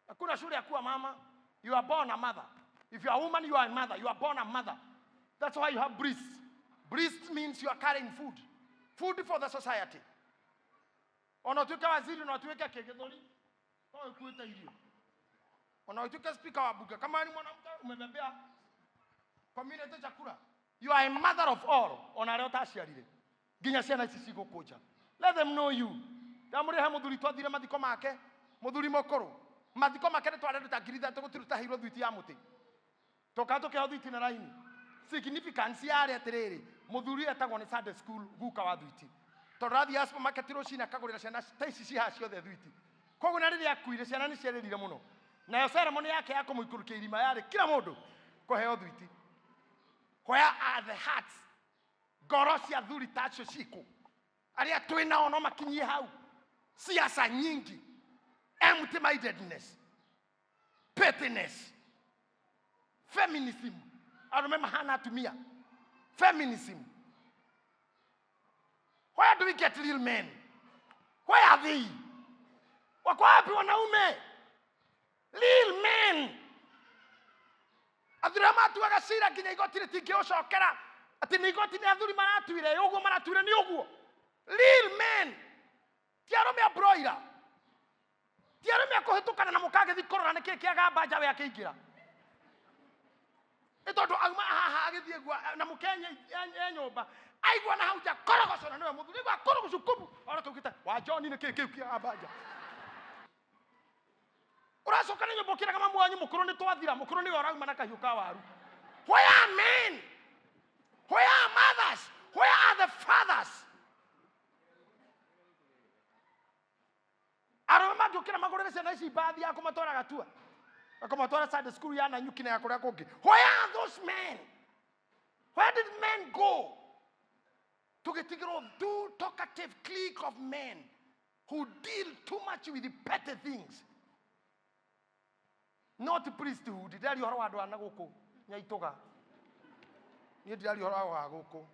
Hakuna shule ya kuwa mama. You are born a mother. If you are a woman, you are a mother. You are born a mother. That's why you have breasts. Breasts means you are carrying food. Food for the society. Ona utuike waziri, na utuike kĩgĩthũri, no ũkuĩte irio. Ona utuike speaker wa bunge, kama ni mwanamke umebebea community chakula. You are a mother of all. Ona arĩa ũtaciarire. Nginya ciana ici cigũkũnja. Let them know you. Ndamũrĩhe mũthuri twathire mathiko make, mũthuri mũkũrũ. Mathiko make nĩ twareruta 3,000 gũtirĩ ũtaheirwo thwiti ya mũtĩ. Toka tũkĩheo thwiti na raini. Significance yarĩ atĩrĩrĩ, mũthuri etagwo nĩ Sunday school guka wa thwiti. Tondũ athiaga supermarket rũcinĩ akagũrĩra ciana ta ici ci haha ciothe thwiti. Koguo na rĩrĩa akuire ciana nĩ ciarĩrire mũno. Nayo ceremony yake ya kũmũikũrũkia irima yarĩ kila mũndũ kũheo thwiti. Where are the hearts? Ngoro cia thuri ta acio cikũ. Arĩa twĩ nao no makinyie hau. Siasa nyingi, empty mindedness, pettiness, feminism. Arũme mahana atumia. Feminism. Where do we get real men? Where are they? Wako wapi wanaume? Real men. Athuri arĩa matuaga cira nginya igoti rĩtingĩũcokera atĩ nĩ igoti nĩ athuri maratuire, ũguo maratuire nĩ ũguo. Real men. Ti arũme a broiler. Ti arũme a kũhĩtũkana na mũkagĩthiĩ kũrora nĩkĩĩ kĩagamba nja we akĩingĩra. Nĩ tondũ auma haha agĩthiĩ gwa na mũkenya e nyũmba aigua na hau nja korogocona nĩwe mũthuri aigua korogoco kubu ona kaugĩte wa John nĩ kĩĩ kĩu kĩagamba nja. Ũracoka Ũgacoka na nyũmba ũkĩraga mamu wanyu mũkũrũ nĩ twathira, mũkũrũ nĩwe ũrauma na kahiũ ka waru. Where are men? Where are mothers? Where are the fathers? Arũme mangĩũkĩra magũrĩre ciana ici mbathi ya kũmatwara gatua, kũmatwara Sunday school ya Nanyuki na ya kũrĩa kũngĩ. Where are those men? Where did men go? Tũgĩtigĩrwo too talkative clique of men who deal too much with the petty things. Not priesthood. Ndĩraria ũhoro wa andũ a na gũkũ nyaitũga. Niĩ ndĩraria ũhoro wa gũkũ.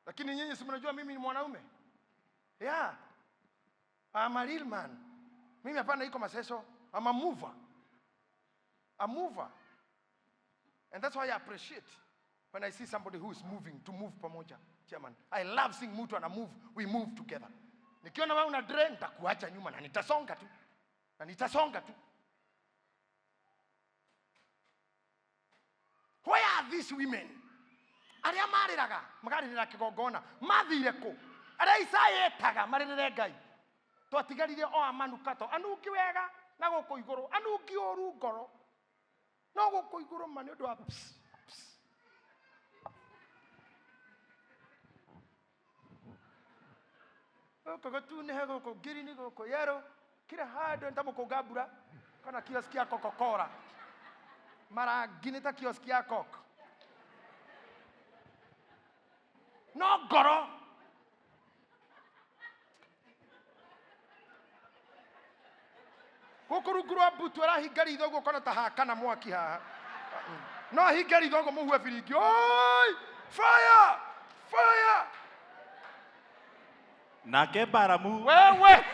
Lakini nyinyi si mnajua mimi ni mwanaume? Yeah. I'm a real man. Mimi hapana iko maseso. I'm a mover. A mover. And that's why I appreciate when I see somebody who is moving to move pamoja. Chairman, I love seeing mtu ana move, we move together. Nikiona wewe una drain, nitakuacha nyuma na nitasonga tu. Na nitasonga tu. Where are these women? Arĩa marĩraga, makarĩrĩra kĩgongona, mathire kũ? Arĩa Isaya etaga marĩrĩre Ngai. Twatigarire o amanukato, anungi wega na gũkũ igũrũ, anungi ũru ngoro. No gũkũ igũrũ ma nĩ ũndũ wa ps, ps. Gũkũ gũtunĩhe, gũkũ ngirini, gũkũ yellow, kila handũ nĩ ta mũkũnga mbura kana kioski ya Coca-Cola. Marangi nĩ ta kioski ya Coke. No ngoro gũkũ rungu rwa mbutu arahinga ritho ũguo ũkona ta hakana mwaki haha. No ahinge ritho ũguo mũhuhe biringi. Oi! Fire! Fire! Nake Balamu Wewe!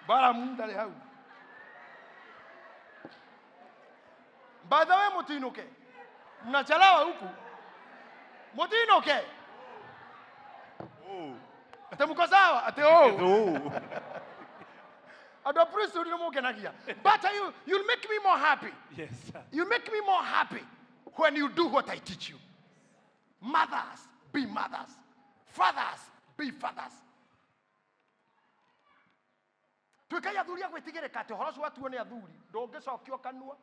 Balamu ndarĩ hau. By the way, mutinuke. Mnachelewa huku. Mutinuke. Ate mko sawa? Ate oh. Oh. Andũ a priesthood nĩ mũngenagia. But you'll make me more happy. Yes, sir. You make me more happy when you do what I teach you. Mothers, be mothers. Fathers, be fathers. Tuĩkai athuri a gwĩtigĩrĩka atĩ ũhoro ũcio watuo nĩ athuri ndũngĩcokio kanua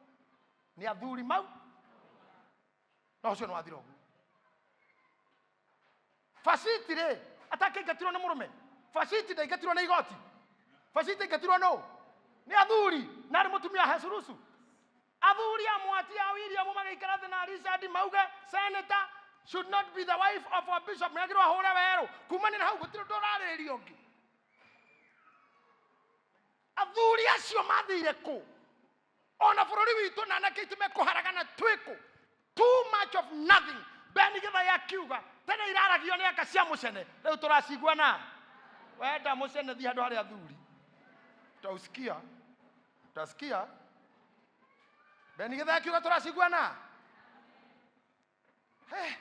nĩ athuri mau no ũcio nĩ wathira ũguo. Faciti rĩ atakĩingatirwo nĩ mũrũme, faciti ndaingatirwo nĩ igoti, faciti aingatirwo nũ? Nĩ athuri na arĩ mũtumia hecurucu. Athuri a mwati a William magĩikara thĩ na Richard mauge senator should not be the wife of a bishop, nĩagĩrĩirwo ahũre werũ. Kumania na hau gũtirĩ ũndũ ũrarĩrĩria ũngĩ. Athuri acio mathire kũ? Ona bũrũri witũ na anake aitũ mekũharagana twĩ kũ? Too much of nothing. Ben Githae akiuga tene iraragio nĩ aka cia mũcene, rĩu tũracigua na wenda mũcene thiĩ handũ harĩa athuri. Utausikia, utasikia. Ben Githae akiuga tũracigua na Hey.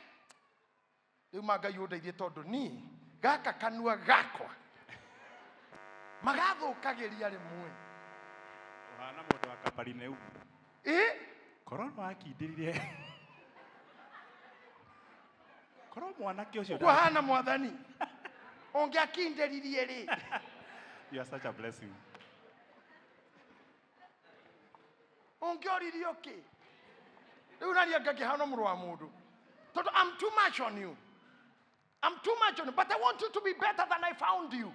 Rĩu ma Ngai ũndeithie tondũ niĩ gaka kanua gakwa magathũkagĩria rĩmwe. Ũhana mũndũ wa Kaperinaumu. Ĩ? Korwo no akindĩrire. Korwo mwanake ũcio Ũguo hana mwathani. Ũngĩakindĩririe rĩ. You are such a blessing. Ũngĩoririe ũkĩ? Rĩu nani ngakĩhana mũrũ wa mũndũ. Tondũ I'm too much on you. I'm too much on you, but I want you to be better than I found you.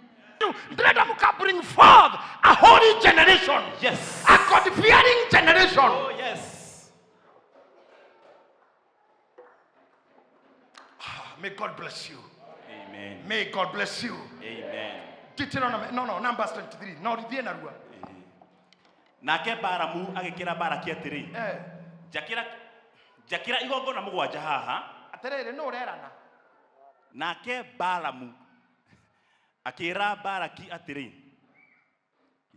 Ndĩrenda mũka bring forth a holy generation. Yes. A God-fearing generation. Oh, yes. May God bless you. Amen. May God bless you. Amen. Deuteronomy, no, no, Numbers 23. No, thiĩ narua. Nake Balamu agĩkĩra Balaki atĩrĩ, Njakĩra igongona mũgwanja haha. Atĩrĩrĩ, nũ ũrerana? Nake Balamu akĩra Balaki atĩrĩ,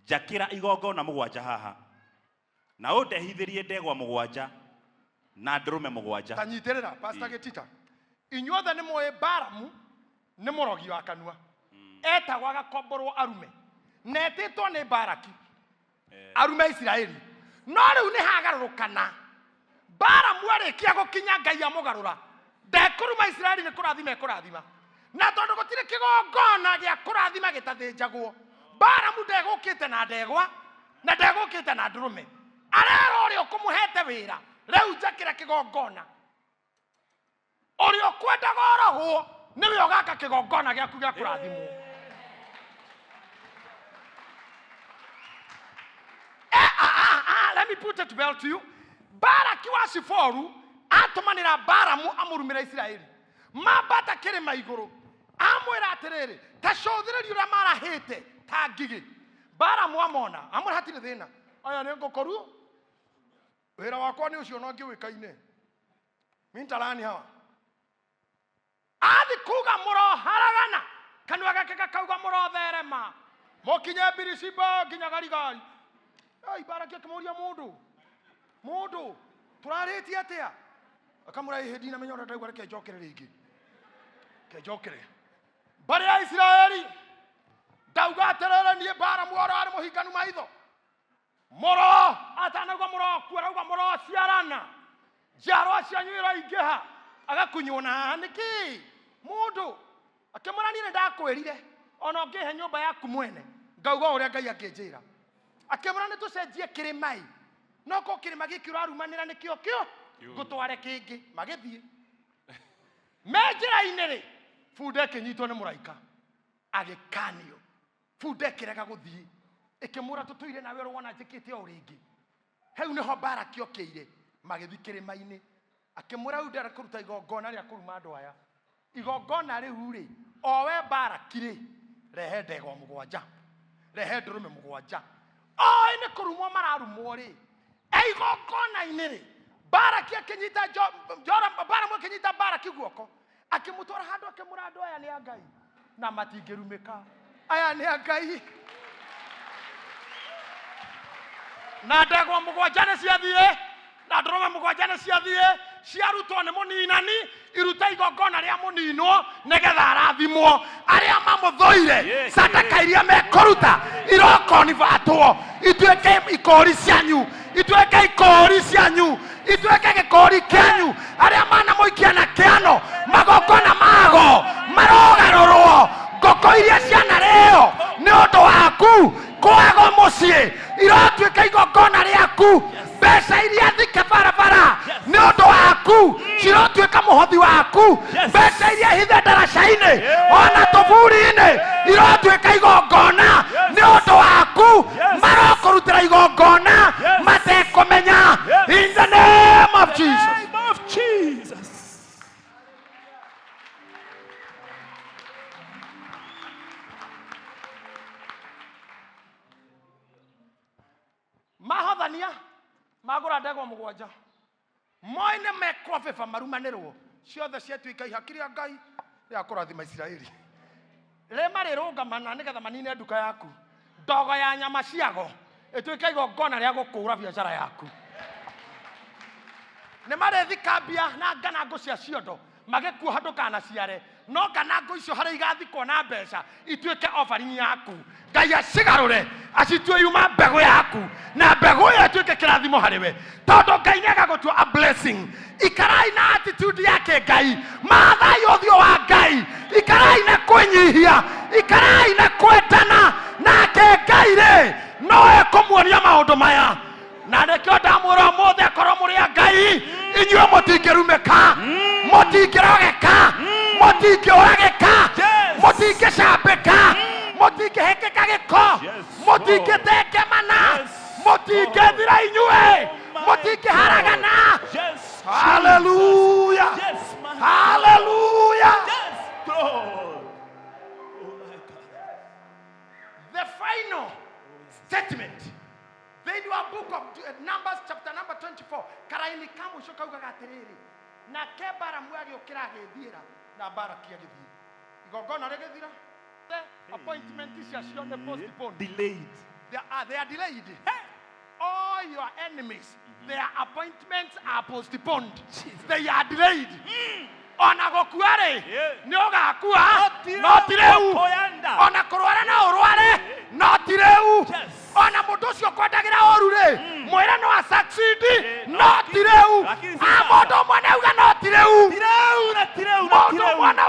Njakĩra igongona mũgwanja haha, na ũndehithĩrie ndegwa mũgwanja na ndũrũme mũgwanja. Ta nyitĩrĩra, Pastor Gĩtita. Inyuothe nĩ mũĩ Balamu nĩ mũrogi wa kanua. Etagwo agakomborwo arume. Na etĩtwo nĩ Balaki. Arume Isiraeli. No rĩu nĩ hagarũrũkana. Balamu arĩkia gũkinya Ngai amũgarũra. Ndekũruma Isiraeli nĩ kũrathima ekũrathima. Na tondũ gũtirĩ kĩgongona gĩa kũrathima gĩtathĩnjagwo, Balamu ndegũkĩte na ndegwa na ndegũkĩte na ndũrũme. Arera ũrĩa ũkũmũhete wĩra, rĩu njakĩra kĩgongona. Ũrĩa ũkwendaga oragwo nĩwe ũgaka kĩgongona gĩaku gĩa kũrathimwo. Eh, ah, ah, ah, let me put it well to you. Baraki wa Siforu atũmanĩra Balamu amũrumĩre Isiraeli. Mambata kĩrĩma igũrũ amwĩra atĩrĩrĩ, ta cũthĩrĩria ũrĩa marahĩte ta ngigĩ. Balamu amona amwĩra hatirĩ thĩna, aya nĩ ngũkũru, wĩra wakwa nĩ ũcio no ngĩũĩkaine mintalani hawa athi kuga mũroharagana kanua gake gakauga mũrotherema mũkinye Birisiba nginya Garigai. Ai, Baraki akĩmũria mũndũ mũndũ tũrarĩtie atĩa? Akamũra ĩhĩ ndinamenya ũrĩa ndaigua, reke njokere rĩngĩ, reke njokere mbarĩ ya Isiraeli. Ndauga atĩrĩrĩ, niĩ Balamu ũrĩa warĩ mũhinganu maitho mũro atanauga mũrokua, arauga mũrociarana, njiarwa cianyu iroingĩha. Agakunywo na haha nĩkĩ mũndũ akĩmwĩra niĩ nĩndakwĩrire ona ũngĩhe nyũmba yaku mwene ngauga ũrĩa Ngai angĩnjĩra. Akĩmwĩra nĩ tũcenjie kĩrĩma ĩ, no ko kĩrĩma gĩkĩ ũrarumanĩra nĩkĩo kĩo ngũtware kĩngĩ. Magĩthiĩ me njĩra-inĩ rĩ, bunda ĩkĩnyitwo nĩ mũraika agĩkanio. Bunda ĩkĩrega gũthiĩ, ĩkĩmwĩra tũtũire nawe ũrĩa wona njĩkĩte o rĩngĩ. Hau nĩho Baraki okĩire, magĩthiĩ kĩrĩma-inĩ. Akĩmwĩra rĩu ndĩrenda kũruta igongona rĩa kũruma andũ aya. Igongona rĩu rĩ, o we Baraki rĩ, rehe ndegwa mũgwanja, rehe ndũrũme mũgwanja. Oĩ nĩ kũrumwo mararumwo rĩ, e igongona-inĩ rĩ, Baraki akĩnyita Balamu akĩnyita Baraki guoko, akĩmũtwara handũ, akĩmũra andũ aya nĩ a Ngai na matingĩrumĩka, aya nĩ a Ngai. Na ndegwa mũgwanja nĩ ciathiĩ na ndũrũme mũgwanja nĩ ciathiĩ, ciarutwo nĩ mũninani iruta igongona rĩa mũninwo nĩgetha arathimwo. Arĩa mamũthũire sadaka iria mekũruta irokonibatwo ituĩke ikũri cianyu, ituĩke ikũri cianyu, ituĩke gĩkũri kĩanyu. Arĩa manamũikia na kĩano magongona mago marogarũrwo. Ngũkũ iria cianarĩo nĩ ũndũ waku kwago mũciĩ irotuĩka igongona rĩaku. Mbeca iria thike barabara nĩ ũndũ waku cirotuĩka mũhothi waku. Mbeca iria hithe ndaraca-inĩ ona tũburi-inĩ irotuĩka igongona nĩ ũndũ waku. Marokũrutĩra igongona matekũmenya. In the name of Jesus. Name of Jesus. Mahothania magũra ndegwa mũgwanja moĩ nĩ mekwabĩba marumanĩrwo ciothe ciatuĩka ihaki rĩa Ngai rĩa kũrathima Isiraeli. Rĩ marĩrũngamana nĩgetha manine nduka yaku, ndogo ya nyama ciago ĩtuĩke igongona rĩa gũkũra biacara yaku. Nĩ marĩthika mbia na nganangũ cia ciondo magĩkuoha ndũkanaciare, no nganangũ icio harĩa igathikwo na mbeca ituĩke offering yaku. Ngai acigarũre acitue yuma mbegũ yaku, na mbegũ ĩyo ĩtuĩke kĩrathimo harĩ we, tondũ Ngai nĩ agagũtua a blessing. Ikarai na attitude yake Ngai, mathai ũthiũ wa Ngai, ikarai na kwĩnyihia, ikarai na kwendana nake Ngai rĩ no ekũmuonia maũndũ maya. Na nĩkĩo ndamwĩra ũmũthĩ, akorwo mũrĩ a Ngai inyuĩ mũtingĩrumĩka, mũtingĩrogeka, mũtingĩũragĩka, mũtingĩcambĩka, mũtingĩhĩkĩka gĩko, mũtingĩtengemana, mũtingĩthira inyuĩ, mũtingĩharagana. Hallelujah. Hallelujah. The final statement thĩinĩ wa book of Numbers chapter number 24 karaini ka mũico kaugaga atĩrĩrĩ, nake Balamu agĩũkĩra agĩthiĩra na Balaki agĩthiĩ, igongona rĩgĩthira. Appointment ciacio nĩ postponed. Delayed. They are delayed. All your enemies, their appointments are postponed. They are delayed. Ona gũkua rĩ, nĩ ũgakua, no ti rĩu. Ona kũrwara no ũrware, no ti rĩu. Ona mũndũ ũcio ũkwendagĩra ũru rĩ, mwĩre no a succeed, no ti rĩu. Mũndũ ũmwe nĩ auga no ti rĩu. Mũndũ ũmwe no